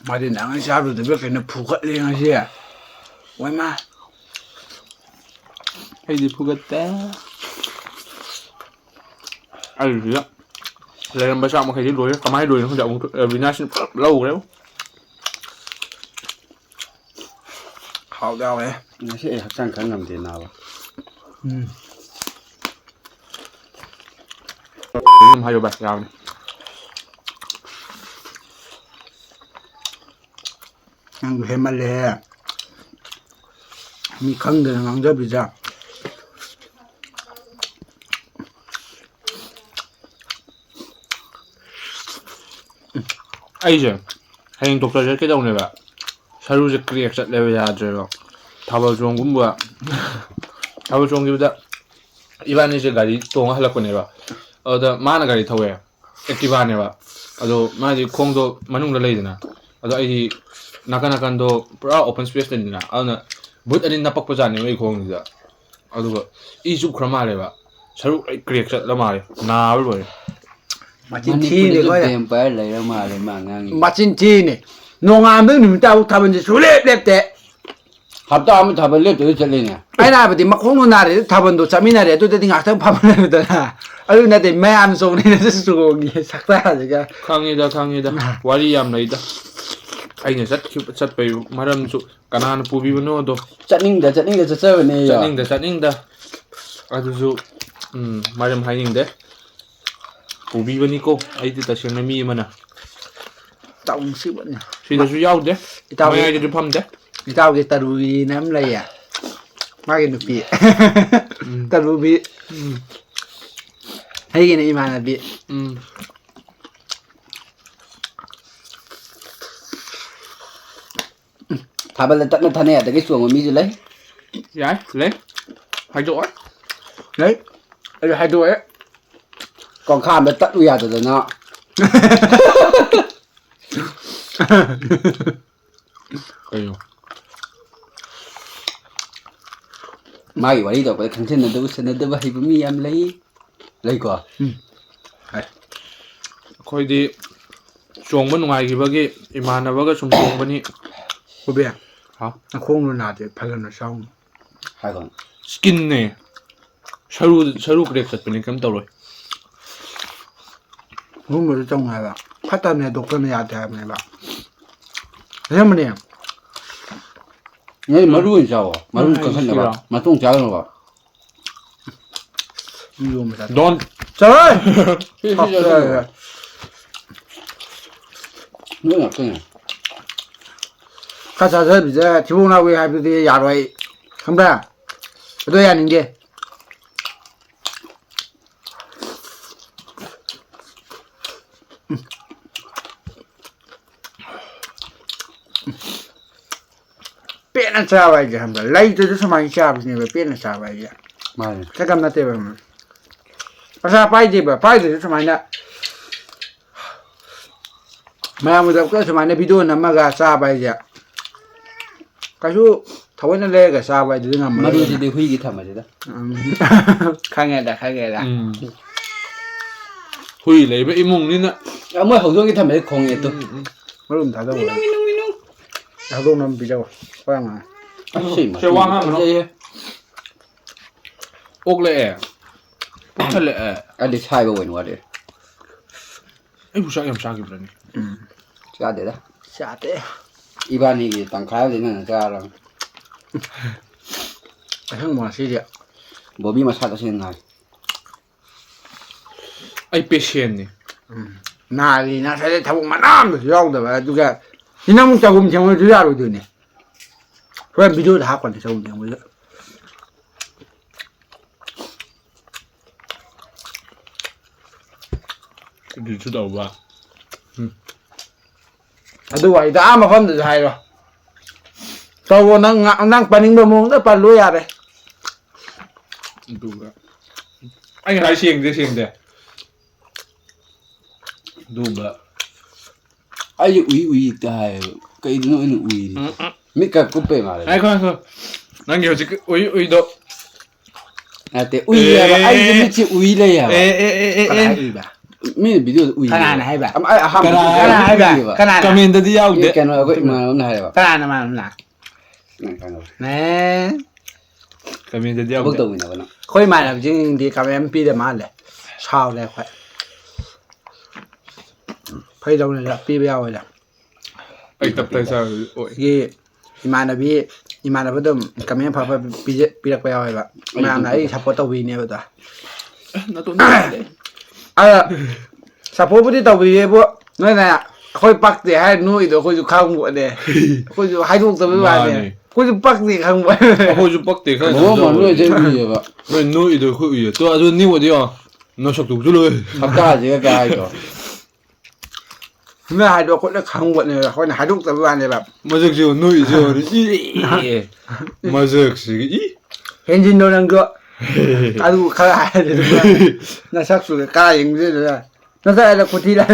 ꯃꯥꯗꯤ ꯅꯍꯥꯟꯒꯩ ꯆꯥꯔꯨꯗꯕ ꯀꯩꯅꯣ ꯐꯨꯒꯠꯂꯦ ꯉꯁꯤ꯫ ꯋꯥꯏꯃ꯫ ꯑꯩꯗꯤ ꯐꯨꯒꯠꯇꯦ꯫ ꯑꯩꯁꯤꯗ ꯂꯩꯔꯝꯕ ꯆꯥꯛ ꯃꯈꯩꯗꯤ ꯂꯣꯏꯔꯦ꯫ ꯀꯃꯥꯏꯅ ꯂꯣꯏꯔꯤꯅꯣ ꯈꯪꯗꯦ꯫ ꯑꯃꯨꯛ ꯔꯕꯤꯅꯥꯁꯤꯅ ꯄꯨꯂꯞ ꯂꯧꯈ꯭ꯔꯦ꯫ ꯍꯥꯎꯗꯤ ꯍꯥꯎꯋꯦ꯫ ꯉꯁꯤ ꯑꯩ ꯍꯛꯆꯥꯡ ꯈꯔ ꯉꯝꯗꯦ ꯅꯥꯕ꯫ ꯎꯝ꯫ ꯑꯗꯨꯝ ꯍꯥꯏꯌꯣ ꯚꯥꯏ, ꯌꯥꯕꯅꯤ꯫ ꯅꯪꯁꯨ ꯍꯦꯟꯃꯜꯂꯦꯍꯦ꯫ ꯃꯤ ꯈꯪꯗꯅ ꯉꯥꯡꯖꯕꯤꯗ꯫ ꯑꯩꯁꯦ ꯍꯌꯦꯡ ꯗꯣꯛꯇꯔ ꯆꯠꯀꯦ ꯇꯧꯅꯦꯕ꯫ ꯁꯔꯨꯁꯦ ꯀ꯭ꯔꯦꯛ ꯆꯠꯂꯦꯕ, ꯌꯥꯗ꯭ꯔꯦꯕ꯫ ꯊꯥꯕꯜ ꯆꯣꯡꯒꯨꯝꯕ, ꯊꯥꯕꯜ ꯆꯣꯡꯈꯤꯕꯗ ꯏꯕꯥꯅꯤꯁꯦ ꯒꯥꯔꯤ ꯇꯣꯡꯉ ꯍꯜꯂꯛꯄꯅꯦꯕ꯫ ꯑꯗꯨꯗ ꯃꯥꯅ ꯒꯥꯔꯤ ꯊꯧꯋꯦ, ꯑꯦꯛꯇꯤꯚꯥꯅꯦꯕ꯫ ꯑꯗꯣ ꯃꯥꯗꯤ ꯈꯣꯡꯗꯣ ꯃꯅꯨꯡꯗ ꯂꯩꯗꯅ, ꯑꯗꯣ ꯑꯩꯗꯤ ꯅꯥꯀꯟ ꯅꯥꯀꯟꯗꯣ ꯄꯨꯔꯥ ꯑꯣꯄꯟ ꯁ꯭ꯄꯦꯁ ꯂꯩꯗꯅ, ꯑꯗꯨꯅ ꯕꯨꯠ ꯑꯅꯤ ꯅꯞꯄꯛꯄꯖꯥꯠꯅꯦꯕ ꯑꯩ ꯈꯣꯡꯁꯤꯗ꯫ ꯑꯗꯨꯒ ꯏ ꯆꯨꯞꯈ꯭ꯔ ꯃꯥꯜꯂꯦꯕ, ꯁꯔꯨ ꯂꯣꯏ ꯀ꯭ꯔꯦꯛ ꯆꯠꯂ ꯃꯥꯜꯂꯦ, ꯅꯥꯕ ꯂꯣꯏꯔꯦ꯫ ꯃꯆꯤꯟ ꯊꯤꯅꯤ ꯃꯅꯤꯄꯨꯔꯗꯁꯨ ꯑꯩꯈꯣꯏꯅ꯫ Vampire ꯂꯩꯔ ꯃꯥꯜꯂꯦ ꯃꯥ ꯉꯥꯡꯉꯤ꯫ ꯃꯆꯤꯟ ꯊꯤꯅꯤ꯫ ꯅꯣꯡꯉꯥꯟꯕꯗꯩ ꯅꯨꯃꯤꯠ ꯇꯥꯕꯨ ꯊꯥꯕꯜꯁꯦ ꯁꯨꯡꯂꯦꯞ ꯂꯦꯞꯇꯦ꯫ ꯍꯞꯇꯥ ꯑꯃ ꯊꯥꯕꯜ ꯂꯦꯞꯇꯕꯤ ꯆꯠꯂꯤꯅꯦ꯫ ꯑꯩꯅ ꯍꯥꯏꯕꯗꯤ ꯃꯈꯣꯡꯗꯣ ꯅꯥꯔꯦ, ꯊꯥꯕꯜꯗꯣ ꯆꯠꯃꯤꯟꯅꯔꯦ, ꯑꯗꯨꯗꯗꯤ ꯉꯥꯏꯍꯥꯛꯇꯪ ꯐꯝꯃꯤꯟꯅꯔꯦꯗꯅ꯫ ꯑꯗꯨ ꯅꯠꯇꯦ, ꯃꯌꯥꯝ ꯆꯣꯡꯅꯩꯅꯁꯨ ꯆꯣꯡꯉꯤ ꯁꯛꯇꯥꯁꯤꯒ꯫ ꯈꯪꯉꯤꯗ, ꯈꯪꯉꯤꯗ꯫ ꯋꯥꯔꯤ ꯌꯥꯝ ꯂꯩꯗ꯫ ꯑꯩꯅ ꯆꯠꯈꯤꯕ, ꯆꯠꯄꯩ ꯃꯔꯝꯁꯨ ꯀꯅꯥꯅ ꯄꯨꯕꯤꯕꯅꯣꯗꯣ꯫ ꯆꯠꯅꯤꯡꯗ, ꯆꯠꯅꯤꯡꯗ ꯆꯠꯆꯕꯅꯦ꯫ ꯆꯠꯅꯤꯡꯗ, ꯆꯠꯅꯤꯡꯗ꯫ ꯑꯗꯨꯁꯨ, ꯎꯝ, ꯃꯔꯝ ꯍꯥꯏꯅꯤꯡꯗꯦ꯫ ꯄꯨꯕꯤꯕꯅꯤꯀꯣ, ꯑꯩꯗꯤ ꯇꯁꯦꯡꯅ ꯃꯤ ꯑꯃꯅ꯫ ꯇꯥꯎ ꯅꯨꯡꯁꯤꯕꯅꯤ꯫ ꯁꯤꯗꯁꯨ ꯌꯥꯎꯗꯦ꯫ ꯏꯇꯥꯎꯒꯤ ꯃꯌꯥꯏꯗꯁꯨ ꯐꯝꯗꯦ꯫ ꯏꯇꯥꯎꯒꯤ ꯇꯔꯨꯕꯤꯅ ꯑꯃ ꯂꯩꯌꯦ꯫ ꯃꯥꯒꯤ ꯅꯨꯄꯤ꯫ ꯎꯝ꯫ ꯇꯔꯨꯕꯤ꯫ ꯎꯝ꯫ ꯑꯩꯒꯤꯅ ꯏꯃꯥꯟꯅꯕꯤ꯫ ꯎꯝ꯫ ꯊꯥꯕꯜꯗ ꯇꯠꯅ ꯊꯥꯅ ꯌꯥꯗꯒꯩ ꯆꯣꯡꯕ ꯃꯤꯁꯨ ꯂꯩ꯫ ꯌꯥꯏ, ꯂꯩ꯫ ꯍꯥꯏꯗꯣꯛꯑꯣꯏ꯫ ꯂꯩ꯫ ꯑꯩ ꯍꯥꯏꯗꯣꯛꯑꯦ꯫ ꯀꯣꯡꯈꯥꯝꯗ ꯇꯠꯂꯨ ꯌꯥꯗꯗꯅ꯫ ꯀꯩꯅꯣ? ꯃꯥꯒꯤ ꯋꯥꯔꯤ ꯇꯧꯔꯛꯄꯗ ꯈꯪꯖꯟꯅꯗꯕ ꯁꯦꯟꯅꯗꯕ ꯍꯩꯕ ꯃꯤ ꯌꯥꯝ ꯂꯩ꯫ ꯂꯩꯀꯣ? ꯑꯩꯈꯣꯏꯗꯤ ꯆꯣꯡꯕ ꯅꯨꯡꯉꯥꯏꯈꯤꯕꯒꯤ ꯏꯃꯥꯟꯅꯕꯒ ꯁꯨꯝ ꯆꯣꯡꯕꯅꯤ꯫ ꯍꯨꯕꯤ꯫ ꯍꯥ? ꯅꯈꯣꯡꯗꯣ ꯅꯥꯗꯦ ꯐꯖꯅ ꯆꯥꯎꯅ꯫ ꯍꯥꯏꯈꯣ꯫ ꯁ꯭ꯀꯤꯟꯅꯦ꯫ ꯁꯔꯨ ꯁꯔꯨ ꯀ꯭ꯔꯦꯛ ꯆꯠꯄꯅꯤ, ꯀꯩꯝ ꯇꯧꯔꯣꯏ꯫ ꯁꯤꯒꯨꯝꯕꯁꯨ ꯇꯧꯅꯤ ꯍꯥꯏꯕ꯫ ꯐꯠꯇꯕꯅꯦ, ꯗꯣꯛꯇꯔꯅ ꯌꯥꯗꯦ ꯍꯥꯏꯕꯅꯦꯕ꯫ ꯑꯁꯦꯡꯕꯅꯦ꯫ ꯅꯣꯏ ꯃꯔꯨ ꯑꯣꯏꯅ ꯆꯥꯎꯋꯣ꯫ ꯃꯔꯨ ꯎꯝ, ꯀꯛꯊꯠꯅꯕ꯫ ꯁꯤꯔꯣ? ꯃꯇꯣꯡ ꯆꯥꯒꯅꯨꯕ꯫ ꯌꯣꯟꯕ ꯆꯥ- Don't. ꯆꯠꯂꯣꯍꯦ! ꯁꯤ, ꯁꯤ ꯆꯥꯒꯅꯨꯕ꯫ ꯅꯣꯏ ꯉꯥꯛꯇꯅꯦ꯫ ꯈꯔ ꯆꯥꯖꯕꯤꯗ ꯊꯤꯕꯣꯡ ꯂꯥꯎꯏ ꯍꯥꯏꯕꯗꯨꯗꯤ ꯌꯥꯔꯣꯏ꯫ ꯈꯪꯕ꯭ꯔꯥ? ꯑꯗꯣ ꯌꯥꯅꯤꯡꯗꯦ꯫ ꯄꯦꯟꯅ ꯆꯥꯕ ꯍꯥꯏꯁꯦ ꯈꯪꯕ꯭ꯔꯥ? ꯂꯩꯇ꯭ꯔꯁꯨ ꯁꯨꯃꯥꯏꯅ ꯆꯥꯕꯁꯤꯅꯦꯕ ꯄꯦꯟꯅ ꯆꯥꯕ ꯍꯥꯏꯁꯦ꯫ ꯃꯥꯅꯦ꯫ ꯁꯛꯀꯝ ꯅꯠꯇꯦꯕ꯫ ꯄꯩꯁꯥ ꯄꯥꯏꯗꯦꯕ꯫ ꯄꯥꯏꯗ꯭ꯔꯁꯨ ꯁꯨꯃꯥꯏꯅ ꯃꯌꯥꯝꯒꯤ ꯗꯣꯛꯇꯔ ꯁꯨꯃꯥꯏꯅ ꯚꯤꯗꯤꯑꯣ ꯅꯝꯃꯒ ꯆꯥꯕ ꯍꯥꯏꯁꯦ ꯀꯩꯁꯨ ꯊꯑꯣꯏꯅ ꯂꯩꯔꯒ ꯆꯥꯕ ꯍꯥꯏꯗꯨꯗꯤ ꯉꯝꯃꯔꯣꯏ꯫ ꯃꯔꯨꯁꯤꯗꯤ ꯍꯨꯏꯒꯤ ꯊꯝꯃꯁꯤꯗ꯫ ꯎꯝ꯫ ꯈꯪꯉꯦꯗ, ꯈꯪꯉꯦꯗ꯫ ꯎꯝ꯫ ꯍꯨꯏ ꯂꯩꯕ ꯏꯃꯨꯡꯅꯤꯅ꯫ ꯑ, ꯃꯣꯏ ꯍꯧꯗꯣꯡꯒꯤ ꯊꯝꯃꯁꯤ ꯈꯣꯡꯉꯦ ꯑꯗꯨ꯫ ꯃꯔꯨꯝ ꯊꯥꯗꯧꯕ꯫ ꯍꯧꯗꯣꯡꯅ ꯑꯃ ꯄꯤꯖꯧ꯫ ꯍꯣꯏ ꯑꯉꯥꯡ꯫ ꯑꯁ, ꯁꯤ ꯁꯦ, ꯋꯥ ꯉꯥꯡꯒꯅꯨ꯫ ꯐꯖꯩꯌꯦ꯫ ꯑꯣꯛꯂꯛꯑꯦ꯫ ꯄꯨꯛ ꯊꯜꯂꯛꯑꯦ꯫ ꯑꯩꯗꯤ ꯁꯥꯏꯕ ꯑꯣꯏꯅ ꯋꯥꯠꯂꯦ꯫ ꯑꯩꯕꯨ ꯆꯥꯛ ꯌꯥꯝ ꯆꯥꯈꯤꯕ꯭ꯔꯅꯦ? ꯎꯝ꯫ ꯆꯥꯗꯦꯗ꯫ ꯆꯥꯗꯦ꯫ ꯏꯕꯥꯅꯤꯒꯤ ꯇꯪꯈꯥꯏ ꯑꯃꯗꯤ ꯅꯪꯅ ꯆꯥꯔꯕꯅꯤ꯫ ꯑꯁꯪꯕ ꯉꯁꯤꯗꯤ꯫ ꯕꯣꯕꯤ ꯃꯁꯥ ꯇꯁꯦꯡꯅ ꯅꯥꯏ꯫ ꯑꯩ ꯄꯦꯁꯦꯟꯅꯤ꯫ ꯎꯝ꯫ ꯅꯥꯔꯤ ꯅꯁꯥꯗ ꯊꯕꯛ ꯃꯅꯥ ꯑꯃꯁꯨ ꯌꯥꯎꯗꯕ, ꯑꯗꯨꯒ ꯁꯤ ꯅꯪ ꯆꯒꯨꯝ ꯊꯦꯡꯕꯁꯨ ꯌꯥꯔꯣꯏꯗꯣꯏꯅꯦ꯫ ꯍꯣꯔꯦꯟ ꯚꯤꯗꯤꯑꯣꯗ ꯍꯥꯞꯄꯅꯤ ꯆꯒꯨꯝ ꯊꯦꯡꯕꯁꯨ꯫ ꯑꯗꯨꯁꯨ ꯇꯧꯕ꯫ ꯑꯗꯨ ꯋꯥꯔꯤꯗꯣ ꯑꯥ ꯃꯐꯝꯗꯁꯨ ꯍꯥꯏꯔꯣ꯫ ꯇꯧꯔꯣ, ꯅꯪ ꯉꯥ-, ꯅꯪ ꯄꯟꯅꯤꯡꯕ ꯃꯑꯣꯡꯗ ꯄꯜꯂꯣ ꯌꯥꯔꯦ꯫ ꯑꯗꯨꯒ ꯑꯩ ꯉꯁꯥꯏ ꯁꯦꯡꯗꯦ, ꯁꯦꯡꯗꯦ꯫ ꯑꯗꯨꯒ ꯑꯩꯁꯦ ꯎꯏ ꯎꯏ ꯍꯦꯛꯇ ꯍꯥꯏꯌꯦꯕ꯫ ꯀꯩꯒꯤꯅꯣ ꯑꯩꯅ ꯎꯏꯔꯤꯁꯦ? ꯎꯝ, ꯎꯝ꯫ ꯃꯤꯠꯀ ꯀꯨꯞꯄꯩ ꯃꯥꯜꯂꯦ꯫ ꯉꯥꯏꯈꯣ, ꯉꯥꯏꯈꯣ꯫ ꯅꯪꯒꯤ ꯍꯧꯖꯤꯛꯀꯤ ꯎꯏ ꯎꯏꯗꯣ꯫ ꯅꯠꯇꯦ, ꯎꯏ ꯍꯥꯏꯕ꯫ ꯑꯦ꯫ ꯑꯩꯁꯦ ꯃꯤꯠꯁꯦ ꯎꯏ ꯂꯩ ꯍꯥꯏꯕ꯫ ꯑꯦ, ꯑꯦ, ꯑꯦ, ꯑꯦ, ꯀꯅꯥ ꯑꯦ꯫ ꯍꯥꯏ ꯎꯏꯕ? ꯃꯤꯅ ꯚꯤꯗꯤꯑꯣꯗ ꯎꯏ ꯀꯅꯥꯅ ꯍꯥꯏꯕ꯫ ꯍꯥꯏꯕ? ꯑꯝ-, ꯑꯩ ꯑꯍꯥꯟꯕ ꯀꯅꯥ ꯚꯤꯗꯤꯑꯣꯗ ꯍꯥꯏꯕ? ꯎꯏ ꯍꯥꯏꯕ꯫ ꯀꯅꯥꯅ? ꯀꯃꯦꯟꯗꯗꯤ ꯌꯥꯎꯗꯦ꯫ ꯃꯤ ꯀꯩꯅꯣ, ꯑꯩꯈꯣꯏ ꯏꯃꯥꯟꯅꯕꯅ ꯍꯥꯏꯕ꯫ ꯀꯅꯥꯅ, ꯃꯥꯅ? ꯅꯪ ꯈꯪꯉꯕ? ꯑꯦ꯫ ꯀꯃꯦꯟꯗꯗꯤ ꯊꯕꯛ ꯌꯥꯎꯗꯦ꯫ ꯇꯧꯃꯤꯟꯅꯕꯅ꯫ ꯑꯩꯈꯣꯏ ꯏꯃꯥꯟꯅꯕꯁꯤꯡꯗꯤ ꯀꯃꯦꯟ ꯑꯃ ꯄꯤꯗ ꯃꯥꯜꯂꯦ꯫ ꯁꯥꯎꯔꯦ ꯑꯩꯈꯣꯏ꯫ ꯐꯩꯗꯧꯅꯦ ꯄꯤꯕ ꯌꯥꯎꯋꯦꯗ꯫ ꯑꯩ ꯇꯞ ꯇꯥꯏ ꯆꯥꯕꯗꯨꯗꯤ ꯑꯣꯏ꯫ ꯁꯤꯒꯤ ꯏꯃꯥꯟꯅꯕꯤ, ꯏꯃꯥꯟꯅꯕ ꯑꯗꯨꯝ ꯀꯃꯦꯟ ꯑꯐ ꯑꯐꯕ ꯄꯤꯖ-, ꯄꯤꯔꯛꯄ ꯌꯥꯎꯋꯦꯕ꯫ ꯑꯩ ꯃꯌꯥꯝꯅ ꯑꯗꯨꯝ ꯑꯩ ꯇꯞ ꯁꯞꯄꯣꯔꯠ ꯇꯧꯕꯤꯅꯦꯕ ꯑꯗꯣ꯫ ꯑꯦ, ꯅꯥꯇꯣꯟ ꯅꯥꯔꯦ꯫ ꯑꯗ ꯁꯞꯄꯣꯔꯠꯄꯨꯗꯤ ꯇꯧꯕꯤꯌꯦꯕꯨ, ꯅꯣꯏꯅ ꯑꯩꯈꯣꯏ ꯄꯛꯇꯦ ꯍꯥꯏꯔ ꯅꯣꯛꯏꯗꯣ ꯑꯩꯈꯣꯏꯁꯨ ꯈꯪꯕ ꯄꯣꯠꯅꯦ꯫ ꯑꯩꯈꯣꯏꯁꯨ ꯍꯥꯏꯗꯣꯛꯇꯕꯩ ꯋꯥꯅꯦ꯫ ꯃꯥꯅꯦ꯫ ꯑꯩꯈꯣꯏꯁꯨ ꯄꯛꯇꯦ ꯈꯪꯕ꯫ ꯑꯩꯈꯣꯏꯁꯨ ꯄꯛꯇꯦ ꯈꯪꯕ ꯃꯣꯏ ꯃꯣꯏ ꯇꯧꯋꯦ꯫ ꯂꯣꯏ ꯎꯏꯌꯦꯕ꯫ ꯅꯣꯏ ꯅꯣꯛꯏꯗꯣ ꯑꯩꯈꯣꯏ ꯎꯏꯌꯦ꯫ ꯇꯣ, ꯑꯗꯨ ꯅꯤꯛꯑꯣꯗꯤ ꯌꯦꯡꯉꯣ꯫ ꯅꯁꯛꯇꯨꯁꯨ ꯂꯣꯏ꯫ ꯍꯞꯇꯥꯁꯤꯒ ꯀꯥꯏꯗꯣ꯫ ꯅꯣꯏ ꯍꯥꯏꯗꯣ ꯑꯩꯈꯣꯏꯅ ꯈꯪꯕꯅꯦꯕ, ꯑꯩꯈꯣꯏꯅ ꯍꯥꯏꯗꯣꯛꯇꯕ ꯋꯥꯅꯦꯕ꯫ ꯃꯁꯛꯁꯤ ꯌꯦꯡꯉꯨ, ꯅꯣꯏ ꯏꯆꯦ ꯍꯣꯏꯅ E-, E-, E-, E-, ꯃꯁꯛꯁꯤꯒ E. ꯍꯦꯟꯖꯤꯟꯗꯣ ꯅꯪꯁꯨ꯫ ꯑꯗꯨ ꯈꯔ ꯍꯥꯏꯔꯗꯤ ꯑꯗꯨꯝ ꯅꯁꯛꯇꯨꯒ ꯀꯥ ꯌꯦꯡꯗꯣꯏꯗꯨꯅ꯫ ꯅꯁꯛ ꯍꯥꯏꯗ ꯈꯨꯊꯤ ꯂꯥꯏ꯫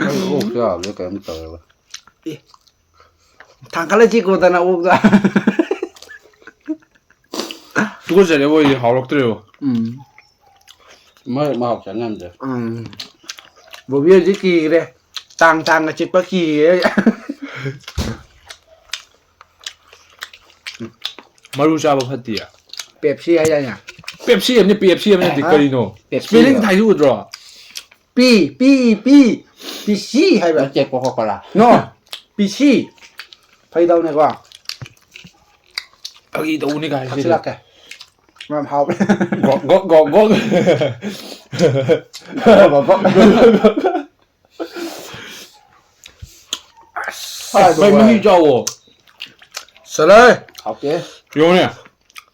ꯑꯩ ꯑꯣꯛ ꯆꯥꯕꯗ ꯀꯩꯅꯣꯝ ꯇꯧꯔꯦꯕ꯫ ꯑꯦ꯫ ꯊꯥꯡꯀꯠꯂ ꯆꯤꯛꯈꯣꯗꯅ ꯑꯣꯛꯇ꯫ ꯇꯨꯀꯠꯆꯔꯦꯕꯣ, ꯑꯩꯗꯤ ꯍꯥꯎꯔꯛꯇ꯭ꯔꯦꯕꯣ꯫ ꯎꯝ꯫ ꯃꯔꯛ ꯃꯍꯥꯎ ꯆꯪꯉꯝꯗ꯭ꯔꯦ꯫ ꯎꯝ꯫ ꯕꯣꯕꯤ ꯍꯧꯖꯤꯛ ꯀꯤꯈ꯭ꯔꯦ꯫ ꯇꯥꯡ ꯇꯥꯡꯅ ꯆꯤꯛꯄ ꯀꯤꯈ꯭ꯔꯦ꯫ ꯃꯔꯨ ꯆꯥꯕ ꯐꯠꯇꯤꯌꯦ꯫ ꯄꯦꯞꯁꯤ ꯍꯥꯏꯗꯥꯏꯅꯦ? ꯄꯦꯞꯁꯤ ꯑꯃꯅꯤ, ꯄꯦꯞꯁꯤ ꯑꯃꯅꯤ ꯅꯠꯇꯦ, ꯍꯥ? ꯀꯔꯤꯅꯣ? ꯄꯦꯞꯁꯤ ꯁ꯭ꯄꯦꯂꯤꯡ ꯍꯥꯏꯕ꯫ ꯍꯥꯏꯁꯨ ꯎꯗ꯭ꯔꯣ? ꯄꯤ, ꯄꯤ, ꯄꯤ, ꯄꯤꯁꯤ ꯍꯥꯏꯕ꯫ ꯅꯠꯇꯦ, ꯀꯣꯀꯥ ꯀꯣꯂꯥ꯫ ꯅꯣ, ꯄꯤꯁꯤ꯫ ꯐꯥꯒꯤ ꯇꯧꯅꯦꯀꯣ꯫ ꯐꯥꯒꯤ ꯇꯧꯕꯅꯤ ꯀꯥꯏ ꯍꯥꯏꯁꯤꯗꯤ꯫ ꯊꯛꯆꯤꯜꯂꯛꯀꯦ꯫ ꯃꯌꯥꯝ ꯍꯥꯎꯕꯅꯦ꯫ ꯒꯣꯛ, ꯒꯣꯛ, ꯒꯣꯛ, ꯒꯣꯛ꯫ ꯒꯣꯛ, ꯒꯣꯛ, ꯒꯣꯛ꯫ ꯑꯁ, ꯍꯥꯏꯕ ꯚꯥꯏ, ꯃꯍꯤ ꯋꯥꯏ꯫ ꯆꯥꯎꯋꯣ꯫ ꯆꯠꯂꯣꯍꯦ꯫ ꯍꯥꯎꯇꯦ꯫ ꯌꯦꯡꯉꯨꯅꯦ꯫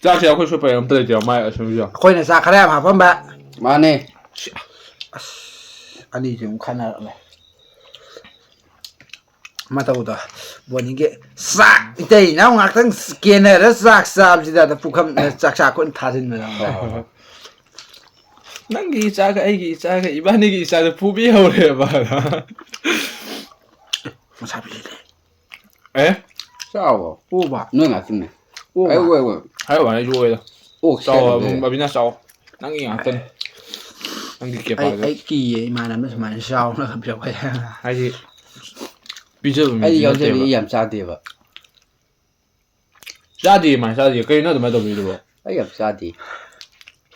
ꯆꯥꯛꯁꯦ ꯑꯩꯈꯣꯏ ꯁꯣꯠꯄ ꯑꯝꯇ ꯂꯩꯇꯦꯕ, ꯃꯥꯏ ꯑꯁꯤꯒꯤꯁꯦ꯫ ꯑꯩꯈꯣꯏꯅ ꯆꯥꯛ ꯈꯔ ꯌꯥꯝ ꯍꯥꯞꯄꯝꯕ꯫ ꯃꯥꯅꯦ꯫ ꯑꯁ, ꯑꯅꯤꯁꯦ ꯑꯃꯨꯛ ꯈꯟꯅꯔꯛꯂꯦ꯫ ꯑꯃ ꯇꯧꯕꯗꯣ, ꯕꯣꯅꯤꯒꯤ ꯆꯥꯛ, ꯏꯇꯩ ꯏꯅꯥꯎ ꯉꯥꯛꯇꯪ ꯀꯦꯟꯅꯔ ꯆꯥꯛ ꯆꯥꯕꯁꯤꯗ ꯑꯗ ꯄꯨꯈꯝ ꯆꯥꯛ ꯆꯥꯛ ꯈꯨꯠ ꯊꯥꯖꯤꯟꯕꯗꯣ꯫ ꯍꯣꯏ, ꯍꯣꯏ, ꯍꯣꯏ꯫ ꯅꯪꯒꯤ ꯏꯆꯥꯒ ꯑꯩꯒꯤ ꯏꯆꯥꯒ ꯏꯕꯥꯅꯤꯒꯤ ꯏꯆꯥꯗ ꯐꯨꯕꯤꯍꯧꯔꯦꯕ꯫ ꯃꯁꯥ ꯄꯤꯖꯗꯦ꯫ ꯑꯦ? ꯆꯥꯎꯕ꯫ ꯎꯕ꯫ ꯅꯣꯏ ꯉꯥꯛꯇꯅꯦ꯫ ꯎꯕ꯫ ꯑꯩ ꯎ-, ꯑꯩ ꯎ-꯫ ꯍꯥꯏꯕ ꯋꯥꯅꯤ, ꯑꯩꯁꯨ ꯑꯣꯏꯗ꯫ ꯑꯣꯛ ꯆꯥꯎ, ꯁꯦꯠꯂꯨꯕꯩ꯫ ꯑꯕꯤꯅꯥꯁ ꯆꯥꯎ꯫ ꯅꯪꯒꯤ ꯉꯥꯛꯇꯅꯤ꯫ ꯅꯪꯒꯤ ꯑꯩ, ꯀꯦꯄꯥꯗꯣ꯫ ꯑꯩ ꯀꯤꯌꯦ ꯏꯃꯥꯟꯅꯕꯅ ꯁꯨꯃꯥꯏꯅ ꯆꯥꯎꯅ ꯄꯤꯔꯛꯄ ꯍꯥꯏꯁꯦ꯫ ꯍꯥꯏꯗꯤ, ꯄꯤꯖꯕ ꯃꯤꯁꯨ ꯑꯩꯗꯤ ꯌꯥꯎꯖꯔꯤ, ꯅꯠꯇꯦꯕ꯫ ꯑꯩ ꯌꯥꯝ ꯆꯥꯗꯦꯕ꯫ ꯆꯥꯗꯦ, ꯃꯥ ꯆꯥꯗꯦ꯫ ꯀꯩꯅꯣ ꯑꯗꯨꯃꯥꯏꯅ ꯇꯧꯕꯤꯗꯨꯕꯣ? ꯑꯩ ꯌꯥꯝ ꯆꯥꯗꯦ꯫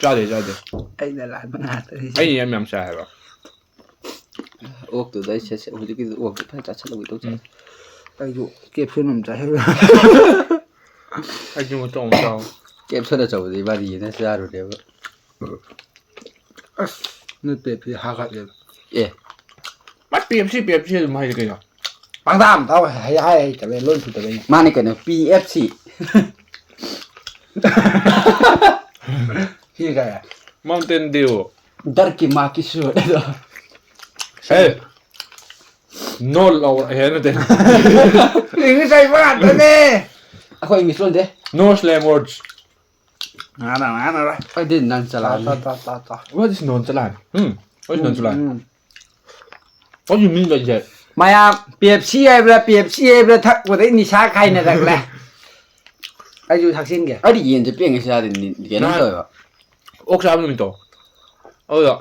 ꯆꯥꯗꯦ, ꯆꯥꯗꯦ꯫ ꯑꯩꯅ ꯂꯥꯟꯕ ꯉꯥꯛꯇꯅꯤ꯫ ꯑꯩꯅ ꯌꯥꯝ ꯌꯥꯝ ꯆꯥꯏ ꯍꯥꯏꯕ꯫ ꯑꯣꯛꯇꯨꯗ ꯑꯩ ꯁꯦꯠ-, ꯁꯦꯠ-, ꯍꯧꯖꯤꯛꯀꯤꯗꯨ ꯑꯣꯛꯇꯨ ꯐꯖꯅ ꯆꯥꯁꯤꯜꯂꯧꯒꯦ ꯇꯧ ꯆꯥꯏ꯫ ꯎꯝ꯫ ꯑꯩꯁꯨ ꯀꯦꯞꯁꯨꯜ ꯑꯃ ꯆꯥꯁꯤꯜꯂꯨ꯫ ꯑꯩꯁꯨ ꯃꯇꯣꯡ ꯑꯃ ꯆꯥꯎ꯫ ꯀꯦꯞꯁꯨꯜ ꯑꯆꯧꯕꯗꯤ ꯏꯕꯥꯅꯤꯅ ꯆꯥꯔꯨꯔꯦꯕ꯫ ꯑꯁ, ꯅꯣꯏ ꯄꯦꯞꯁꯤ ꯍꯥꯒꯠꯂꯦ꯫ ꯑꯦ꯫ ꯃꯥ ꯄꯦꯞꯁꯤ, ꯄꯦꯞꯁꯤ ꯑꯗꯨꯝ ꯍꯥꯏꯁꯦ ꯀꯩꯅꯣ? ꯄꯪꯇꯥ ꯑꯃ ꯇꯥꯎ, ꯍꯩ-, ꯍꯥꯏ ꯍꯩꯇꯕꯩ, ꯂꯣꯟ ꯁꯨꯗꯕꯩꯅꯦ꯫ ꯃꯥꯅꯦ ꯀꯩꯅꯣ, ꯄꯤ ꯑꯦꯐ ꯁꯤ꯫ ꯁꯤ ꯀꯩ? Mountain Dew꯫ ꯗꯔꯀꯤ ꯃꯥꯀꯤ ꯁꯨ ꯑꯗꯣ꯫ ꯑꯦ꯫ No ꯂꯧꯔ-, ꯑꯦ, ꯅꯠꯇꯦ꯫ English ꯍꯩꯕ ꯉꯥꯛꯇꯅꯦ꯫ ꯑꯩꯈꯣꯏ English ꯂꯣꯟꯗꯦ꯫ No swear words꯫ ꯉꯥꯡꯉꯔꯣꯏ, ꯉꯥꯡꯉꯔꯣꯏ꯫ ꯑꯩꯗꯤ ꯅꯟ ꯆꯂꯥꯟꯅꯤ꯫ ꯇꯥ, ꯇꯥ, ꯇꯥ, ꯇꯥ, ꯇꯥ꯫ What is ꯅꯟ ꯆꯂꯥꯟ? ꯎꯝ? What is ꯅꯟ ꯆꯂꯥꯟ? Um, um. What you mean by that? ꯃꯌꯥꯝ ꯄꯦꯞꯁꯤ ꯍꯥꯏꯕ꯭ꯔꯥ, ꯄꯦꯞꯁꯤ ꯍꯥꯏꯕ꯭ꯔꯥ ꯊꯛꯄꯗꯩ ꯅꯤꯁꯥ ꯈꯥꯏꯅꯔꯛꯂꯦ꯫ ꯑꯩꯁꯨ ꯊꯛꯆꯤꯟꯒꯦ꯫ ꯑꯩꯗꯤ ꯌꯦꯟꯁꯦ ꯄꯦꯡꯉꯩ ꯆꯥꯗꯦ, ꯅꯤ-, ꯀꯩꯅꯣꯝ ꯅꯍꯥꯟ ꯇꯧꯋꯦꯕ꯫ ꯑꯣꯛ ꯆꯥꯕ ꯅꯨꯃꯤꯠꯇꯣ꯫ ꯑꯗꯨꯗ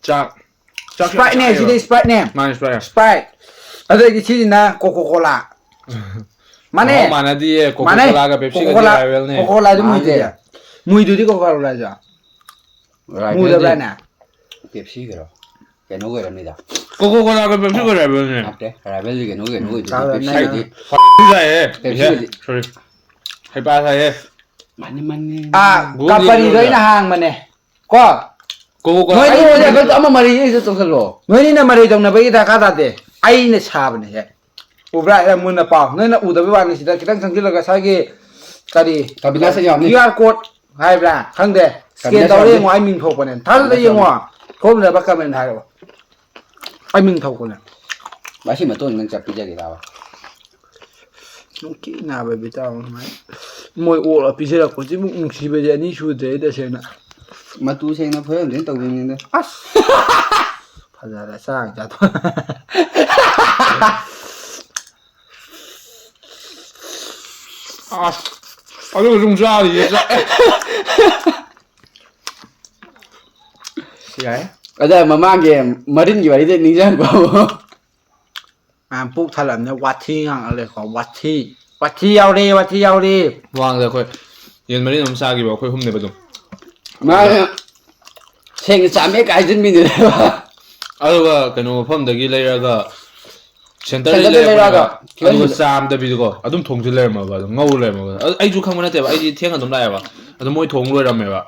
ꯆꯥꯛ, ꯆꯥꯛ ꯌꯥꯝ Sprite ꯅꯦ, ꯆꯥꯏꯌꯦꯕ꯫ ꯁꯤꯗꯤ Sprite ꯅꯦ꯫ ꯃꯥꯅꯦ, Sprite꯫ Sprite꯫ ꯑꯗꯒꯤ ꯁꯤꯁꯤꯅ Coca Cola꯫ ꯃꯥꯅꯦ꯫ ꯃꯍꯥꯎ ꯃꯥꯟꯅꯗꯤꯌꯦ, Coca ꯃꯥꯅꯦ꯫ Cola ꯒ Pepsi ꯒꯗꯤ Coca Cola, rival ꯅꯦ꯫ Coca Cola ꯗꯨ ꯃꯥꯟꯅꯗꯦ꯫ ꯃꯨꯏꯗꯨꯗꯤ꯫ ꯃꯨꯏꯗꯨꯗꯤ Coca Cola ꯁꯨ꯫ Rival ꯗꯤ ꯃꯨꯗꯕ꯭ꯔꯥꯅꯦ? Pepsi ꯒꯔꯣ? ꯀꯩꯅꯣ ꯑꯣꯏꯔꯝꯅꯤꯗ꯫ Coca Cola ꯒ Pepsi ꯒ rival ꯅꯦ꯫ ꯅꯠꯇꯦ, rival ꯗꯤ ꯀꯩꯅꯣ, ꯀꯩꯅꯣ ꯑꯣꯏꯗꯣꯏꯅꯤ꯫ ꯆꯥꯎꯔ Pepsi ꯅꯪ ꯒꯗꯤ꯫ ꯍꯩꯄꯥ ꯁꯥꯏꯍꯦ꯫ Pepsi ꯒꯗꯤ꯫ Sorry꯫ ꯍꯩꯄꯥ ꯁꯥꯏꯍꯦ꯫ ꯃꯥꯅꯤ, ꯃꯥꯅꯤ꯫ ꯑꯥ, Google company ꯗꯣ ꯌꯦꯡꯉꯣ꯫ ꯑꯩꯅ ꯍꯥꯡꯕꯅꯦ꯫ ꯀꯣ? Coca Cola ꯅꯣꯏꯅ ꯑꯩ ꯇꯧꯖꯕꯗꯣ ꯑꯃ ꯃꯔꯩ ꯑꯩꯁꯨ ꯇꯧꯁꯜꯂꯣ꯫ ꯅꯣꯏꯅꯤꯅ ꯃꯔꯩ ꯇꯧꯅꯕꯒꯤ ꯗꯔꯀꯥꯔ ꯇꯥꯗꯦ꯫ ꯑꯩꯅ ꯁꯥꯕꯅꯦꯍꯦ꯫ ꯎꯕ꯭ꯔꯥ? ꯑꯦ, ꯃꯨꯟꯅ ꯄꯥꯎ꯫ ꯅꯣꯏꯅ ꯎꯗꯕꯩ ꯋꯥꯅꯤ꯫ ꯁꯤꯗ ꯈꯤꯇꯪ ꯆꯪꯁꯤꯜꯂꯒ ꯁ꯭ꯋꯥꯏꯒꯤ ꯀꯔꯤ? ꯀꯕꯤꯅꯥꯁ ꯌꯥꯎꯅꯤ꯫ Q R code ꯍꯥꯏꯕ꯭ꯔꯥ? ꯈꯪꯗꯦ꯫ Scan ꯀꯕꯤꯅꯥꯁ ꯇꯧꯔ ꯌꯥꯎꯅꯤ꯫ ꯌꯦꯡꯉꯣ, ꯑꯩ ꯃꯤꯡ ꯊꯣꯛꯄꯅꯦ꯫ ꯊꯥꯖꯗ ꯀꯕꯤꯅꯥꯁ ꯌꯦꯡꯉꯣ꯫ ꯌꯥꯎꯅꯤ꯫ ꯊꯣꯛꯅꯕ comment ꯍꯥꯏꯔꯛꯑꯣ꯫ ꯑꯩ ꯃꯤꯡ ꯊꯣꯛꯄꯅꯦ꯫ ꯃꯁꯤ ꯃꯇꯣꯟ ꯅꯪ ꯆꯞ ꯄꯤꯖꯒꯦ ꯇꯥꯕ꯫ ꯅꯨꯡꯀꯤ ꯅꯥꯕ ꯕꯤꯇꯥꯎ ꯃꯥꯏ꯫ ꯃꯣꯏ ꯑꯣꯛꯂ ꯄꯤꯖꯔꯛꯄꯁꯤꯃꯨꯛ ꯅꯨꯡꯁꯤꯕꯗꯤ ꯑꯅꯤ ꯁꯨꯗ꯭ꯔꯦ ꯇꯁꯦꯡꯅ꯫ ꯃꯇꯨ ꯁꯦꯡꯅ ꯐꯣꯏꯔꯝꯗꯦꯅ ꯇꯧꯕꯤꯕꯅꯤꯗ꯫ ꯑꯁ! ꯐꯖꯔꯦ, ꯆꯥꯛ ꯆꯥꯊꯣꯛ꯫ ꯑꯁ! ꯑꯗꯨꯒ ꯁꯨꯝ ꯆꯥꯔꯤꯌꯦ, ꯆꯥꯛ꯫ ꯌꯥꯏ꯫ ꯑꯗ ꯃꯃꯥꯡꯒꯤ ꯃꯔꯤꯟꯒꯤ ꯋꯥꯔꯤꯗ ꯅꯤꯡꯁꯤꯡꯉꯛꯄ꯫ ꯃꯌꯥꯝ ꯄꯨꯛ ꯊꯜꯂꯕꯅꯤꯅ ꯋꯥꯊꯤ ꯉꯥꯡꯉꯛꯑ ꯂꯩꯀꯣ꯫ ꯋꯥꯊꯤ꯫ ꯋꯥꯊꯤ ꯌꯥꯎꯔꯦ, ꯋꯥꯊꯤ ꯌꯥꯎꯔꯦ꯫ ꯃꯃꯥꯡꯗ ꯑꯩꯈꯣꯏ ꯌꯦꯟ ꯃꯔꯤꯟ ꯑꯃ ꯆꯥꯈꯤꯕ ꯑꯩꯈꯣꯏ ꯑꯍꯨꯝꯅꯦꯕ ꯑꯗꯨꯝ꯫ ꯃꯥꯅ ꯁꯦꯡꯅ ꯆꯥꯝꯃꯦ ꯀꯥꯏ ꯍꯥꯏꯖꯤꯟꯕꯤꯅꯦꯕ꯫ ꯑꯗꯨꯒ ꯀꯩꯅꯣ ꯃꯐꯝꯗꯒꯤ ꯂꯩꯔꯒ, ꯁꯦꯟꯇꯔꯗꯒꯤ ꯁꯦꯟꯇꯔꯗꯒꯤ ꯂꯩꯔꯛꯄꯅꯦꯕ꯫ ꯂꯩꯔꯛꯑꯒ ꯈꯤꯇꯪ ꯑꯗꯨꯒ ꯆꯥꯝꯗꯕꯤꯗꯀꯣ, ꯑꯗꯨꯝ ꯊꯣꯡꯁꯨ ꯂꯩꯔꯝꯃꯕ, ꯑꯗꯨꯝ ꯉꯧ ꯂꯩꯔꯝꯃꯕ꯫ ꯑꯗꯨ ꯑꯩꯁꯨ ꯈꯪꯕ ꯅꯠꯇꯦꯕ, ꯑꯩꯗꯤ ꯊꯦꯡꯅ ꯑꯗꯨꯝ ꯂꯥꯛꯑꯦꯕ꯫ ꯑꯗꯨ ꯃꯣꯏ ꯊꯣꯡ ꯂꯣꯏꯔꯝꯃꯦꯕ꯫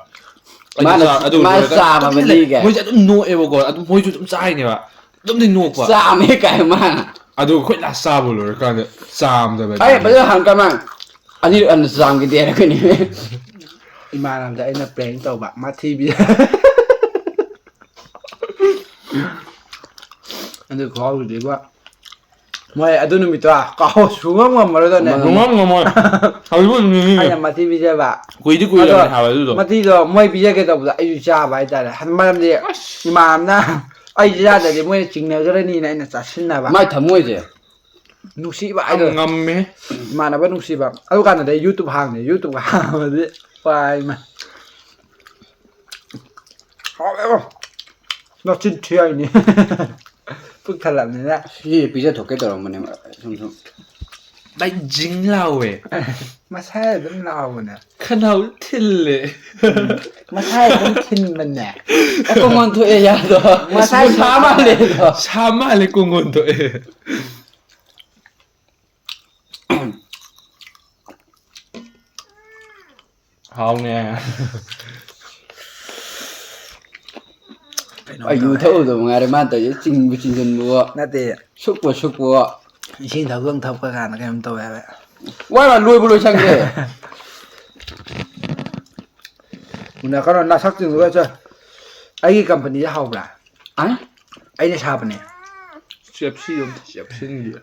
ꯑꯩꯁꯨ ꯃꯥꯅ, ꯆꯥ-, ꯑꯗꯨ ꯃꯥꯅ ꯂꯣꯏꯔꯒ ꯆꯥꯝꯃꯕꯅꯤ ꯇꯨꯃꯤꯟꯅ ꯂꯩ-, ꯀꯥꯏ꯫ ꯃꯣꯏꯁꯦ ꯑꯗꯨꯝ ꯅꯣꯛꯑꯦꯕꯀꯣ, ꯑꯗꯨꯝ ꯃꯣꯏꯁꯨ ꯑꯗꯨꯝ ꯆꯥꯏꯅꯦꯕ꯫ ꯑꯗꯨꯝꯗꯤ ꯅꯣꯛꯄ꯫ ꯆꯥꯝꯃꯦ ꯀꯥꯏ ꯃꯥꯅ꯫ ꯑꯗꯨꯒ ꯑꯩꯈꯣꯏ ꯂꯥꯁ ꯆꯥꯕ ꯂꯣꯏꯔꯀꯥꯟꯗ ꯆꯥꯝꯗꯕꯅꯤ꯫ ꯑꯩ ꯐꯖꯅ ꯍꯪꯉꯛꯀꯥꯟ ꯃꯥꯅ ꯑꯅꯤꯔꯛ ꯍꯟꯅ ꯆꯥꯝꯈꯤꯗꯦ ꯍꯥꯏꯔꯛꯀꯅꯤ꯫ ꯏꯃꯥꯟꯅꯕꯗ ꯑꯩꯅ ꯄ꯭ꯔꯦꯡ ꯇꯧꯕ, ꯃꯥ ꯊꯤꯕꯤ꯫ ꯑꯗꯨ ꯈꯨꯍꯥꯎꯗꯨꯗꯤꯕꯣ꯫ ꯃꯣꯏ ꯑꯗꯨ ꯅꯨꯃꯤꯠꯇꯣ ꯀꯥꯎ ꯁꯨꯡꯉꯝ ꯉꯝꯃꯔꯣꯏꯗꯅꯦ꯫ ꯉꯝꯃꯔꯣꯏ꯫ ꯉꯝꯃꯝ ꯉꯝꯃꯣꯏ꯫ ꯍꯧꯖꯤꯛꯐꯥꯎ ꯑꯗꯨꯝ ꯅꯤꯡꯁꯤꯡꯉꯤ꯫ ꯑꯩꯅ ꯃꯊꯤ ꯄꯤꯖꯕ꯫ ꯀꯨꯏꯗꯤ ꯀꯨꯏꯔꯕꯅꯦ ꯑꯗꯣ ꯍꯥꯏꯕ ꯑꯗꯨꯗꯣ꯫ ꯃꯊꯤꯗꯣ ꯃꯣꯏ ꯄꯤꯖꯒꯦ ꯇꯧꯕꯗ ꯑꯩꯁꯨ ꯆꯥꯕ ꯍꯥꯏꯇꯥꯔꯦ꯫ ꯃꯔꯝꯗꯤ ꯑꯁ꯫ ꯏꯃꯥꯟꯅꯕꯅ ꯑꯩ ꯆꯥꯗ꯭ꯔꯗꯤ ꯃꯣꯏꯅ ꯆꯤꯡꯅꯈ꯭ꯔꯅꯤꯅ ꯑꯩꯅ ꯆꯥꯁꯤꯟꯅꯕ꯫ ꯃꯥꯏ ꯊꯃꯣꯏꯁꯦ꯫ ꯅꯨꯡꯁꯤꯕ ꯌꯥꯝ ꯍꯥꯏꯗꯣ꯫ ꯉꯝꯃꯦ꯫ ꯏꯃꯥꯟꯅꯕ ꯅꯨꯡꯁꯤꯕ꯫ ꯑꯗꯨ ꯀꯥꯟꯗꯗꯤ ꯑꯩ YouTube ꯍꯥꯡꯉꯦ꯫ YouTube ꯍꯥꯡꯕꯗꯤ ꯄꯥꯏ ꯃꯥ꯫ ꯍꯥꯎꯋꯦꯕꯣ꯫ ꯅꯆꯤꯟ ꯊꯤ ꯍꯥꯏꯅꯤ꯫ ꯄꯨꯛ ꯊꯜꯂꯕꯅꯤꯅ꯫ ꯁꯤꯁꯦ ꯄꯤꯖꯊꯣꯛꯀꯦ ꯇꯧꯔꯝꯕꯅꯦ ꯁꯨꯝ ꯁꯨꯝ꯫ ꯚꯥꯏ, ꯖꯤꯡ ꯂꯥꯎꯋꯦ꯫ ꯃꯁꯥꯏ ꯑꯗꯨꯝ ꯂꯥꯎꯕꯅꯦ꯫ ꯈꯅꯥꯎ ꯊꯤꯜꯂꯦ꯫ ꯃꯁꯥꯏ ꯑꯗꯨꯝ ꯊꯤꯟꯕꯅꯦ꯫ ꯑꯦ, ꯀꯣꯡꯒꯣꯟ ꯊꯣꯛꯑꯦ ꯌꯥꯗꯣ꯫ ꯃꯁꯥꯏ ꯁꯥ ꯃꯥꯜꯂꯦ ꯑꯗꯣ꯫ ꯁꯥ ꯃꯥꯜꯂꯦ, ꯀꯣꯡꯒꯣꯟ ꯊꯣꯛꯑꯦ꯫ ꯍꯥꯎꯅꯦ꯫ ꯀꯩꯅꯣꯝ ꯑꯩ ꯌꯨ ꯇꯧꯋꯦ꯫ ꯊꯛꯎꯗꯕ ꯉꯥꯏꯔꯦ ꯃꯥꯅ ꯇꯧꯔꯤꯁꯦ, ꯆꯤꯡꯕꯨ ꯆꯤꯡꯁꯤꯟꯕꯋꯣ, ꯅꯠꯇꯦ꯫ ꯁꯨꯞꯄꯨ ꯁꯨꯞꯄꯋꯣ꯫ ꯏꯁꯤꯡ ꯊꯛꯄꯗꯧ ꯊꯛꯄ ꯀꯥꯟꯗ ꯀꯩꯅꯣꯝ ꯇꯧꯋꯦ ꯍꯥꯏꯕ꯫ ꯋꯥ ꯂꯣꯏꯕꯨ ꯂꯣꯏꯁꯟꯈ꯭ꯔꯦ꯫ ꯎꯅ ꯀꯩꯅꯣ ꯅꯁꯛꯁꯤꯡꯗꯨꯒ ꯆꯠ-, ꯑꯩꯒꯤ ꯀꯝꯄꯅꯤꯁꯦ ꯍꯥꯎꯕ꯭ꯔꯥ? ꯑ? ꯑꯩꯅ ꯁꯥꯕꯅꯦ꯫ ꯆꯦꯞꯁꯤ ꯑꯝꯇ ꯆꯦꯞꯁꯤꯟꯒꯦ꯫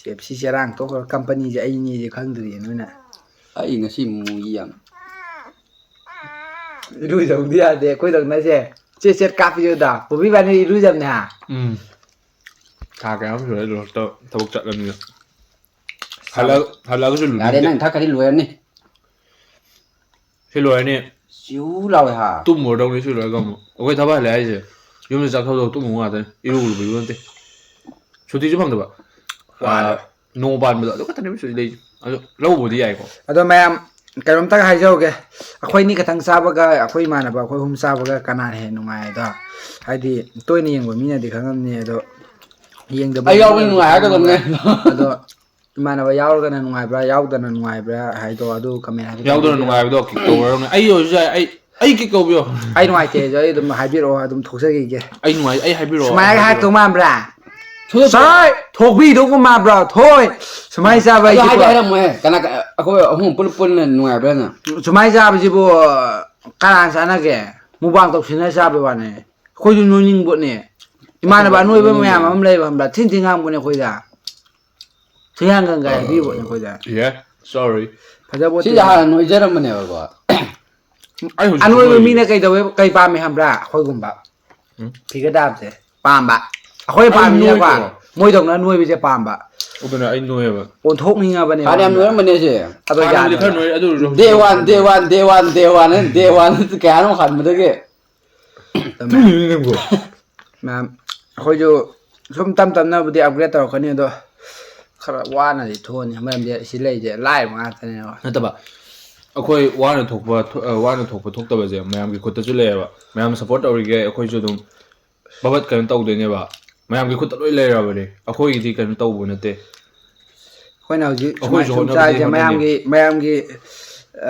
ꯆꯦꯞꯁꯤ ꯆꯦꯔꯥꯡ ꯇꯣꯛꯈ꯭ꯔ ꯀꯝꯄꯅꯤꯁꯦ ꯑꯩꯅꯦꯁꯦ ꯈꯪꯗ꯭ꯔꯤꯌꯦ ꯅꯣꯏꯅ꯫ ꯑꯩ ꯉꯁꯤ ꯃꯨꯏ ꯌꯥꯝ ꯏꯔꯨꯖꯧꯗꯤ ꯌꯥꯗꯦ ꯑꯩꯈꯣꯏꯗꯧꯅꯁꯦ꯫ ꯆꯦꯠ ꯆꯦꯠ ꯀꯥꯞꯄꯤꯌꯨꯗ ꯄꯨꯕꯤ ꯏꯕꯥꯅꯤ ꯏꯔꯨꯖꯕꯅꯦ ꯍꯥ꯫ ꯎꯝ꯫ ꯊꯥ ꯀꯌꯥ ꯑꯃ ꯁꯨꯔꯦ ꯂꯣꯏꯔꯛꯇ ꯊꯕꯛ ꯆꯠꯂꯃꯤꯅ꯫ ꯍꯜꯂꯛ- ꯍꯜꯂꯛꯑꯒꯁꯨ ꯌꯥꯔꯦ, ꯂꯨꯅꯤꯡꯗꯦ꯫ ꯅꯪ ꯊꯛꯈ꯭ꯔꯗꯤ ꯂꯣꯏꯔꯅꯤ꯫ ꯁꯤ ꯂꯣꯏꯔꯅꯤ꯫ ꯆꯤꯎ ꯂꯥꯎꯋꯦ ꯍꯥ꯫ ꯇꯨꯝꯃꯨꯔꯗꯧꯅꯤ ꯁꯤ ꯂꯣꯏꯔꯒ ꯑꯃꯨꯛ꯫ ꯑꯩꯈꯣꯏ ꯊꯕꯛ ꯍꯜꯂꯛꯑꯦ ꯍꯥꯏꯁꯦ꯫ ꯌꯨꯝꯗ ꯆꯥꯛ ꯊꯣꯡꯗꯧ ꯇꯨꯝꯃꯨ ꯉꯥꯛꯇꯅꯤ꯫ ꯏꯔꯨ ꯂꯨꯕꯤꯕ ꯅꯠꯇꯦ꯫ ꯁꯨꯇꯤꯁꯨ ꯐꯪꯗꯕ꯫ ꯋꯥꯔꯦ꯫ ꯅꯣꯡ ꯄꯥꯟꯕꯗꯣ ꯑꯗꯨ ꯈꯛꯇꯅꯦꯕ ꯁꯨꯇꯤ ꯂꯩꯁꯦ꯫ ꯑꯗꯣ ꯂꯧꯕꯨꯗꯤ ꯌꯥꯏꯀꯣ꯫ ꯑꯗꯣ ꯃꯌꯥꯝ ꯀꯩꯅꯣꯝꯇꯒ ꯍꯥꯏꯖꯍꯧꯒꯦ꯫ ꯑꯩꯈꯣꯏ ꯑꯅꯤ ꯈꯛꯇꯪ ꯆꯥꯕꯒ ꯑꯩꯈꯣꯏ ꯏꯃꯥꯟꯅꯕ ꯑꯩꯈꯣꯏ ꯑꯍꯨꯝ ꯆꯥꯕꯒ ꯀꯅꯥꯅ ꯍꯦꯟꯅ ꯅꯨꯡꯉꯥꯏ ꯑꯗꯣ? ꯍꯥꯏꯗꯤ ꯇꯣꯏꯅ ꯌꯦꯡꯕ ꯃꯤꯅꯗꯤ ꯈꯪꯉꯝꯅꯤ ꯑꯗꯣ ꯌꯦꯡꯗꯕ ꯑꯩ ꯌꯥꯎꯕꯅ ꯃꯤꯅꯗꯤ ꯅꯨꯡꯉꯥꯏ ꯍꯥꯏꯒꯗꯕꯅꯦ꯫ ꯈꯪꯉꯝꯃꯔꯣꯏ꯫ ꯑꯗꯣ ꯏꯃꯥꯟꯅꯕ ꯌꯥꯎꯔꯒꯅ ꯅꯨꯡꯉꯥꯏꯕ꯭ꯔꯥ ꯌꯥꯎꯗꯅ ꯅꯨꯡꯉꯥꯏꯕ꯭ꯔꯥ ꯍꯥꯏꯗꯣ ꯑꯗꯨ comment ꯍꯥꯏꯐꯦꯠ ꯌꯥꯎꯗꯅ ꯍꯥꯏꯕꯤꯔꯛꯑꯣ꯫ ꯅꯨꯡꯉꯥꯏꯕꯗꯣ ꯀꯤꯛ ꯇꯧꯔꯅꯤ꯫ ꯑꯩ ꯑꯣꯏꯔꯁꯨ ꯌꯥꯏ꯫ ꯑꯩ ꯑꯩ ꯀꯤꯛ ꯇꯧꯕꯤꯌꯣ꯫ ꯑꯩ ꯅꯨꯡꯉꯥꯏꯇꯦ ꯑꯗꯣ ꯑꯩ ꯑꯗꯨꯝ ꯍꯥꯏꯕꯤꯔꯛꯑꯣ ꯑꯗꯨꯝ ꯊꯣꯛꯆꯈꯤꯒꯦ꯫ ꯑꯩ ꯅꯨꯡꯉꯥꯏ ꯑꯩ ꯍꯥꯏꯕꯤꯔꯛꯑꯣ꯫ ꯁꯨꯃꯥꯏꯅ ꯍꯥꯏꯔꯛꯇꯧ ꯃꯥꯟꯕ꯭ꯔꯥ? ꯁꯣꯏ ꯊꯣꯛꯄꯤꯗꯧꯕ ꯃꯥꯟꯕ꯭ꯔꯥ? ꯊꯣꯏ꯫ ꯁꯨꯃꯥꯏꯅ ꯆꯥꯕ ꯑꯗꯣ ꯍꯥꯏꯗꯤ ꯍꯥꯏꯁꯤꯀꯣ꯫ ꯍꯥꯏꯔꯝꯃꯣꯍꯦ꯫ ꯀꯅꯥ ꯀ- ꯑꯩꯈꯣꯏ ꯑꯍꯨꯝ ꯄꯨꯂꯞ ꯄꯨꯟꯅ ꯅꯨꯡꯉꯥꯏꯕ꯭ꯔꯥꯅ? ꯁꯨꯃꯥꯏꯅ ꯆꯥꯕꯁꯤꯕꯨ ꯀꯅꯥ ꯆꯥꯟꯅꯒꯦ? ꯃꯨꯛꯕꯥꯡ ꯇꯧꯁꯤꯟꯅ ꯆꯥꯕꯩ ꯋꯥꯅꯦ꯫ ꯑꯩꯈꯣꯏꯁꯨ ꯅꯣꯏꯅꯤꯡꯕꯣꯠꯅꯦ꯫ ꯏꯃꯥꯟꯅꯕ ꯑꯅꯣꯏꯕ ꯃꯌꯥꯝ ꯑꯃ ꯂꯩꯕ ꯈꯪꯕ꯭ꯔꯥ? ꯊꯤꯟ ꯊꯤꯟ ꯉꯥꯡꯕꯅꯦ ꯑꯩꯈꯣꯏꯗ꯫ ꯊꯤꯟ ꯉꯥꯡ ꯉꯥꯡ ꯍꯥꯏꯕꯤꯕꯅꯦ ꯑꯩꯈꯣꯏꯗ꯫ Yeah, sorry. ꯐꯖꯕ ꯁꯤꯁꯦ ꯍꯥꯟꯅ ꯅꯣꯏꯖꯔꯝꯕꯅꯦꯕꯀꯣ꯫ ꯑꯩ ꯍꯧꯖꯤꯛ ꯑꯅꯣꯏꯕ ꯅꯣꯏꯔꯤ꯫ ꯃꯤꯅ ꯀꯩꯗꯧꯋꯦ ꯀꯩ ꯄꯥꯝꯃꯦ ꯈꯪꯕ꯭ꯔꯥ? ꯑꯩꯈꯣꯏꯒꯨꯝꯕ꯫ ꯎꯝ꯫ ꯐꯤꯒꯔ ꯇꯥꯕꯁꯦ ꯄꯥꯝꯕ꯫ ꯑꯩꯈꯣꯏ ꯑꯩ ꯄꯥꯝꯃꯤꯅꯀꯣ ꯅꯣꯏꯗ꯭ꯔꯣ? ꯃꯣꯏꯗꯧꯅ ꯅꯣꯏꯕꯁꯦ ꯄꯥꯝꯕ꯫ ꯑꯗꯨꯅ ꯑꯩ ꯅꯣꯏꯌꯦꯕ꯫ ꯑꯣꯟꯊꯣꯛꯅꯤꯡꯉꯕꯅꯦ ꯍꯥꯟꯅ ꯌꯥꯝ ꯅꯣꯏꯔꯝꯕꯅꯦ ꯑꯩꯁꯦ꯫ ꯑꯗꯣ ꯍꯥꯟꯅꯕꯨꯗꯤ ꯌꯥꯗꯕ꯫ ꯈꯔ ꯅꯣꯏ ꯑꯗꯨ ꯑꯣꯏꯔꯁꯨ Day one, day one, day one, day one, day one ꯀꯌꯥꯅꯣ ꯍꯟꯕꯗꯒꯤ꯫ ꯅꯣꯏꯔꯤꯅꯦ ꯅꯪꯕꯨ꯫ ꯃꯌꯥꯝ ꯑꯩꯈꯣꯏꯁꯨ ꯁꯨꯝ ꯇꯞ ꯇꯞꯅꯕꯨꯗꯤ upgrade ꯇꯧꯔꯛꯀꯅꯤ ꯑꯗꯣ ꯈꯔ ꯋꯥꯅꯗꯤ ꯊꯣꯛꯑꯅꯤ ꯃꯔꯝꯗꯤ ꯁꯤ ꯂꯩꯁꯦ ꯂꯥꯏꯔꯕ ꯉꯥꯛꯇꯅꯦꯕ꯫ ꯅꯠꯇꯕ꯫ ꯑꯩꯈꯣꯏ ꯋꯥꯅ ꯊꯣꯛꯄ ꯊꯣ- ꯑ, ꯋꯥꯅ ꯊꯣꯛꯄ ꯊꯣꯛꯇꯕꯁꯦ ꯃꯌꯥꯝꯒꯤ ꯈꯨꯠꯇꯁꯨ ꯂꯩꯌꯦꯕ꯫ ꯃꯌꯥꯝ support ꯇꯧꯔꯤꯒꯦ ꯑꯩꯈꯣꯏꯁꯨ ꯑꯗꯨꯝ ꯕꯕꯠ ꯀꯩꯅꯣ ꯇꯧꯗꯣꯏꯅꯦꯕ꯫ ꯃꯌꯥꯝꯒꯤ ꯈꯨꯠꯇ ꯂꯣꯏ ꯂꯩꯔꯕꯅꯦ꯫ ꯑꯩꯈꯣꯏꯒꯤꯗꯤ ꯀꯩꯅꯣ ꯇꯧꯕ ꯅꯠꯇꯦ꯫ ꯑꯩꯈꯣꯏꯅ ꯍꯧꯖꯤꯛ ꯁꯨꯃꯥꯏꯅ ꯑꯩꯈꯣꯏꯁꯨ ꯁꯨꯝ ꯍꯣꯠꯅꯕꯗꯤ ꯆꯥꯔꯤꯁꯦ ꯍꯣꯠꯅꯅꯤ꯫ ꯃꯌꯥꯝꯒꯤ ꯃꯌꯥꯝꯒꯤ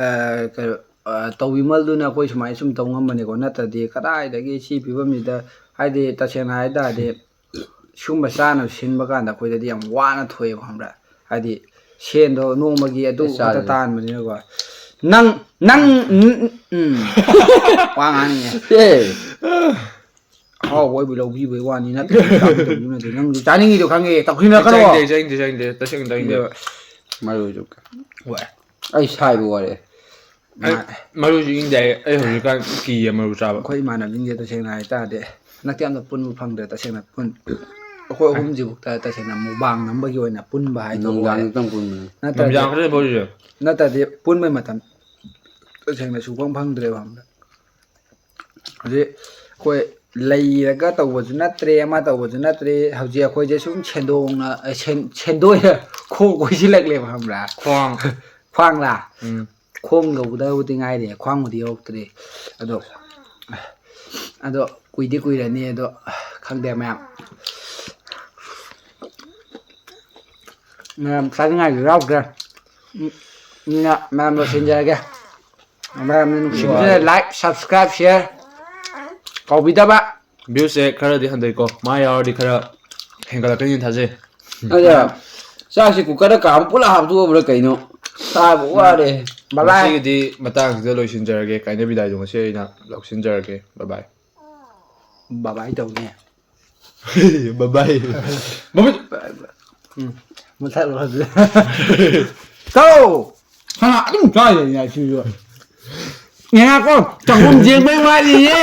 ꯑ, ꯀꯩꯅꯣ ꯑ, ꯇꯧꯕꯤꯃꯜꯗꯨꯅ ꯑꯩꯈꯣꯏ ꯁꯨꯃꯥꯏꯅ ꯁꯨꯝ ꯇꯧ ꯉꯝꯕꯅꯤꯀꯣ ꯅꯠꯇ꯭ꯔꯗꯤ ꯀꯗꯥꯏꯗꯒꯤ ꯁꯤ ꯐꯤꯕꯝꯁꯤꯗ ꯍꯥꯏꯗꯤ ꯇꯁꯦꯡꯅ ꯍꯥꯏ ꯇꯥꯔꯗꯤ ꯁꯤꯒꯨꯝꯕ ꯆꯥꯅꯕ ꯁꯤꯟꯕ ꯀꯥꯟꯗ ꯑꯩꯈꯣꯏꯗꯗꯤ ꯌꯥꯝ ꯋꯥꯅ ꯊꯣꯛꯑꯦꯕ ꯈꯪꯕ꯭ꯔꯥ? ꯍꯥꯏꯗꯤ ꯁꯦꯟꯗꯣ ꯅꯣꯡꯃꯒꯤ ꯑꯗꯨ ꯑꯩ ꯈꯛꯇ ꯆꯥꯗ꯭ꯔꯤ꯫ ꯇꯥꯟꯕꯅꯤꯅꯀꯣ꯫ ꯅꯪ ꯅꯪ ꯎꯝ, ꯎꯝ, ꯎꯝ꯫ ꯋꯥ ꯉꯥꯡꯅꯤꯡꯉꯦ꯫ ꯑꯦ ꯑꯍꯥꯎꯕ ꯑꯣꯏꯕ ꯂꯧꯕꯤꯕꯩ ꯋꯥꯅꯤ, ꯅꯠꯇ꯭ꯔꯗꯤ ꯆꯥꯕ ꯇꯧꯕꯤꯕ ꯅꯠꯇꯦ꯫ ꯅꯪꯁꯨ ꯆꯥꯅꯤꯡꯉꯤꯗꯣ ꯈꯪꯉꯦ, ꯇꯧꯁꯤꯟꯅꯔꯛꯀꯅꯣ꯫ ꯆꯥꯅꯤꯡꯗꯦ, ꯆꯥꯅꯤꯡꯗꯦ, ꯆꯥꯅꯤꯡꯗꯦ, ꯇꯁꯦꯡꯅ ꯆꯥꯅꯤꯡꯗꯦ꯫ ꯃꯔꯨꯁꯨ꯫ ꯍꯣꯏ꯫ ꯑꯩ ꯁꯥꯏꯕ ꯋꯥꯔꯦ꯫ ꯑꯩ ꯃꯔꯨꯁꯨ ꯏꯪꯗꯦ ꯍꯥꯏꯌꯦ꯫ ꯑꯩ ꯍꯧꯖꯤꯛꯀꯥꯟ ꯀꯤꯌꯦ ꯃꯔꯨ ꯆꯥꯕ꯫ ꯑꯩꯈꯣꯏ ꯏꯃꯥꯟꯅꯕꯁꯤꯡꯁꯦ ꯇꯁꯦꯡꯅ ꯍꯥꯏꯇꯥꯔꯗꯤ ꯍꯟꯗꯛꯇꯤ ꯑꯝꯇ ꯄꯨꯟꯕ ꯐꯪꯗ꯭ꯔꯦ꯫ ꯇꯁꯦꯡꯅ ꯄꯨꯟ-, ꯑꯩꯈꯣꯏ ꯑꯍꯨꯝꯁꯤꯕꯨꯛꯇ ꯇꯁꯦꯡꯅ ꯃꯨꯛꯕꯥꯡ ꯅꯝꯕꯒꯤ ꯑꯣꯏꯅ ꯄꯨꯟꯕ ꯍꯥꯏꯗꯣ ꯑꯣꯏꯔꯦ꯫ ꯅꯨꯡꯗꯥꯡꯗ ꯇꯪ ꯄꯨꯟꯕꯅꯦ꯫ ꯅꯠꯇ꯭ꯔꯗꯤ, ꯅꯨꯃꯤꯗꯥꯡ ꯈꯛꯇꯅꯦ ꯄꯨꯜꯂꯤꯁꯦ꯫ ꯅꯠꯇ꯭ꯔꯗꯤ ꯄꯨꯟꯕꯩ ꯃꯇꯝ ꯇꯁꯦꯡꯅ ꯁꯨꯐꯪ ꯐꯪꯗ꯭ꯔꯦꯕ ꯈꯪꯕ꯭ꯔꯥ? ꯍꯧꯖꯤꯛ ꯑꯩꯈꯣꯏ ꯂꯩꯔꯒ ꯇꯧꯕꯁꯨ ꯅꯠꯇ꯭ꯔꯦ, ꯑꯃ ꯇꯧꯕꯁꯨ ꯅꯠꯇ꯭ꯔꯦ꯫ ꯍꯧꯖꯤꯛ ꯑꯩꯈꯣꯏꯁꯦ ꯁꯨꯝ ꯁꯦꯟꯗꯣꯡꯅ, ꯁꯦꯟ-, ꯁꯦꯟꯗꯣꯏꯅ ꯈꯣꯡ ꯀꯣꯏꯁꯤꯜꯂꯛꯂꯦꯕ ꯈꯪꯕ꯭ꯔꯥ? ꯈ꯭ꯋꯥꯡ꯫ ꯈ꯭ꯋꯥꯡꯂꯥ? ꯎꯝ꯫ ꯈꯣꯡ ꯌꯧꯒꯗꯕꯨꯗꯤ ꯉꯥꯏꯔꯦ, ꯈ꯭ꯋꯥꯡꯕꯨꯗꯤ ꯌꯧꯔꯛꯇ꯭ꯔꯤ꯫ ꯑꯗꯣ, ꯑꯗꯣ ꯀꯨꯏꯗꯤ ꯀꯨꯏꯔꯅꯤ꯫ ꯑꯗꯣ ꯈꯪꯗꯦ ꯃꯌꯥꯝ, ꯃꯌꯥꯝ ꯆꯥꯅꯤꯡꯉꯥꯏꯁꯨ ꯌꯥꯎꯗ꯭ꯔꯦ꯫ ꯎꯝ, ꯃꯌꯥꯝ ꯂꯣꯏꯁꯤꯟꯖꯔꯒꯦ꯫ ꯃꯌꯥꯝꯅ ꯅꯨꯡꯁꯤꯕꯤꯗꯨꯅ like, subscribe, share ꯀꯥꯎꯕꯤꯗꯕ꯫ Viewꯁꯦ ꯈꯔꯗꯤ ꯍꯟꯊꯩꯀꯣ, ꯃꯥ ꯌꯥꯎꯔꯗꯤ ꯈꯔ ꯍꯦꯟꯒꯠꯂꯛꯀꯅꯤꯅ ꯊꯥꯖꯩ꯫ ꯑꯗ ꯆꯥꯛꯁꯤ ꯀꯨꯀꯔꯗ ꯀꯥꯝ ꯄꯨꯂꯞ ꯍꯥꯞꯇꯣꯛꯑꯕ꯭ꯔꯥ ꯀꯩꯅꯣ? ꯆꯥꯕ ꯋꯥꯔꯦ꯫ ꯕꯕꯥꯏ꯫ ꯉꯁꯤꯒꯤꯗꯤ ꯃꯇꯥꯡꯁꯤꯗ ꯂꯣꯏꯁꯤꯟꯖꯔꯒꯦ, ꯀꯥꯏꯅꯕꯤꯗꯥꯏꯗꯣ ꯉꯁꯤ ꯑꯩꯅ ꯂꯧꯁꯤꯟꯖꯔꯒꯦ꯫ ꯕꯕꯥꯏ꯫ ꯕꯕꯥꯏ ꯇꯧꯅꯦ꯫ ꯕꯕꯥꯏ꯫ ꯕꯕꯥꯏ꯫ ꯎꯝ, ꯃꯨꯊꯠꯂꯣ ꯍꯧꯖꯤꯛ꯫ ꯇꯧ! ꯁꯅꯥ ꯑꯗꯨꯝ ꯆꯥꯏꯌꯦ ꯁꯤꯁꯨ꯫ ꯉꯥꯏꯈꯣ, ꯆꯥꯛꯈꯨꯝ ꯆꯦꯡꯕꯩ ꯋꯥꯔꯤꯌꯦ꯫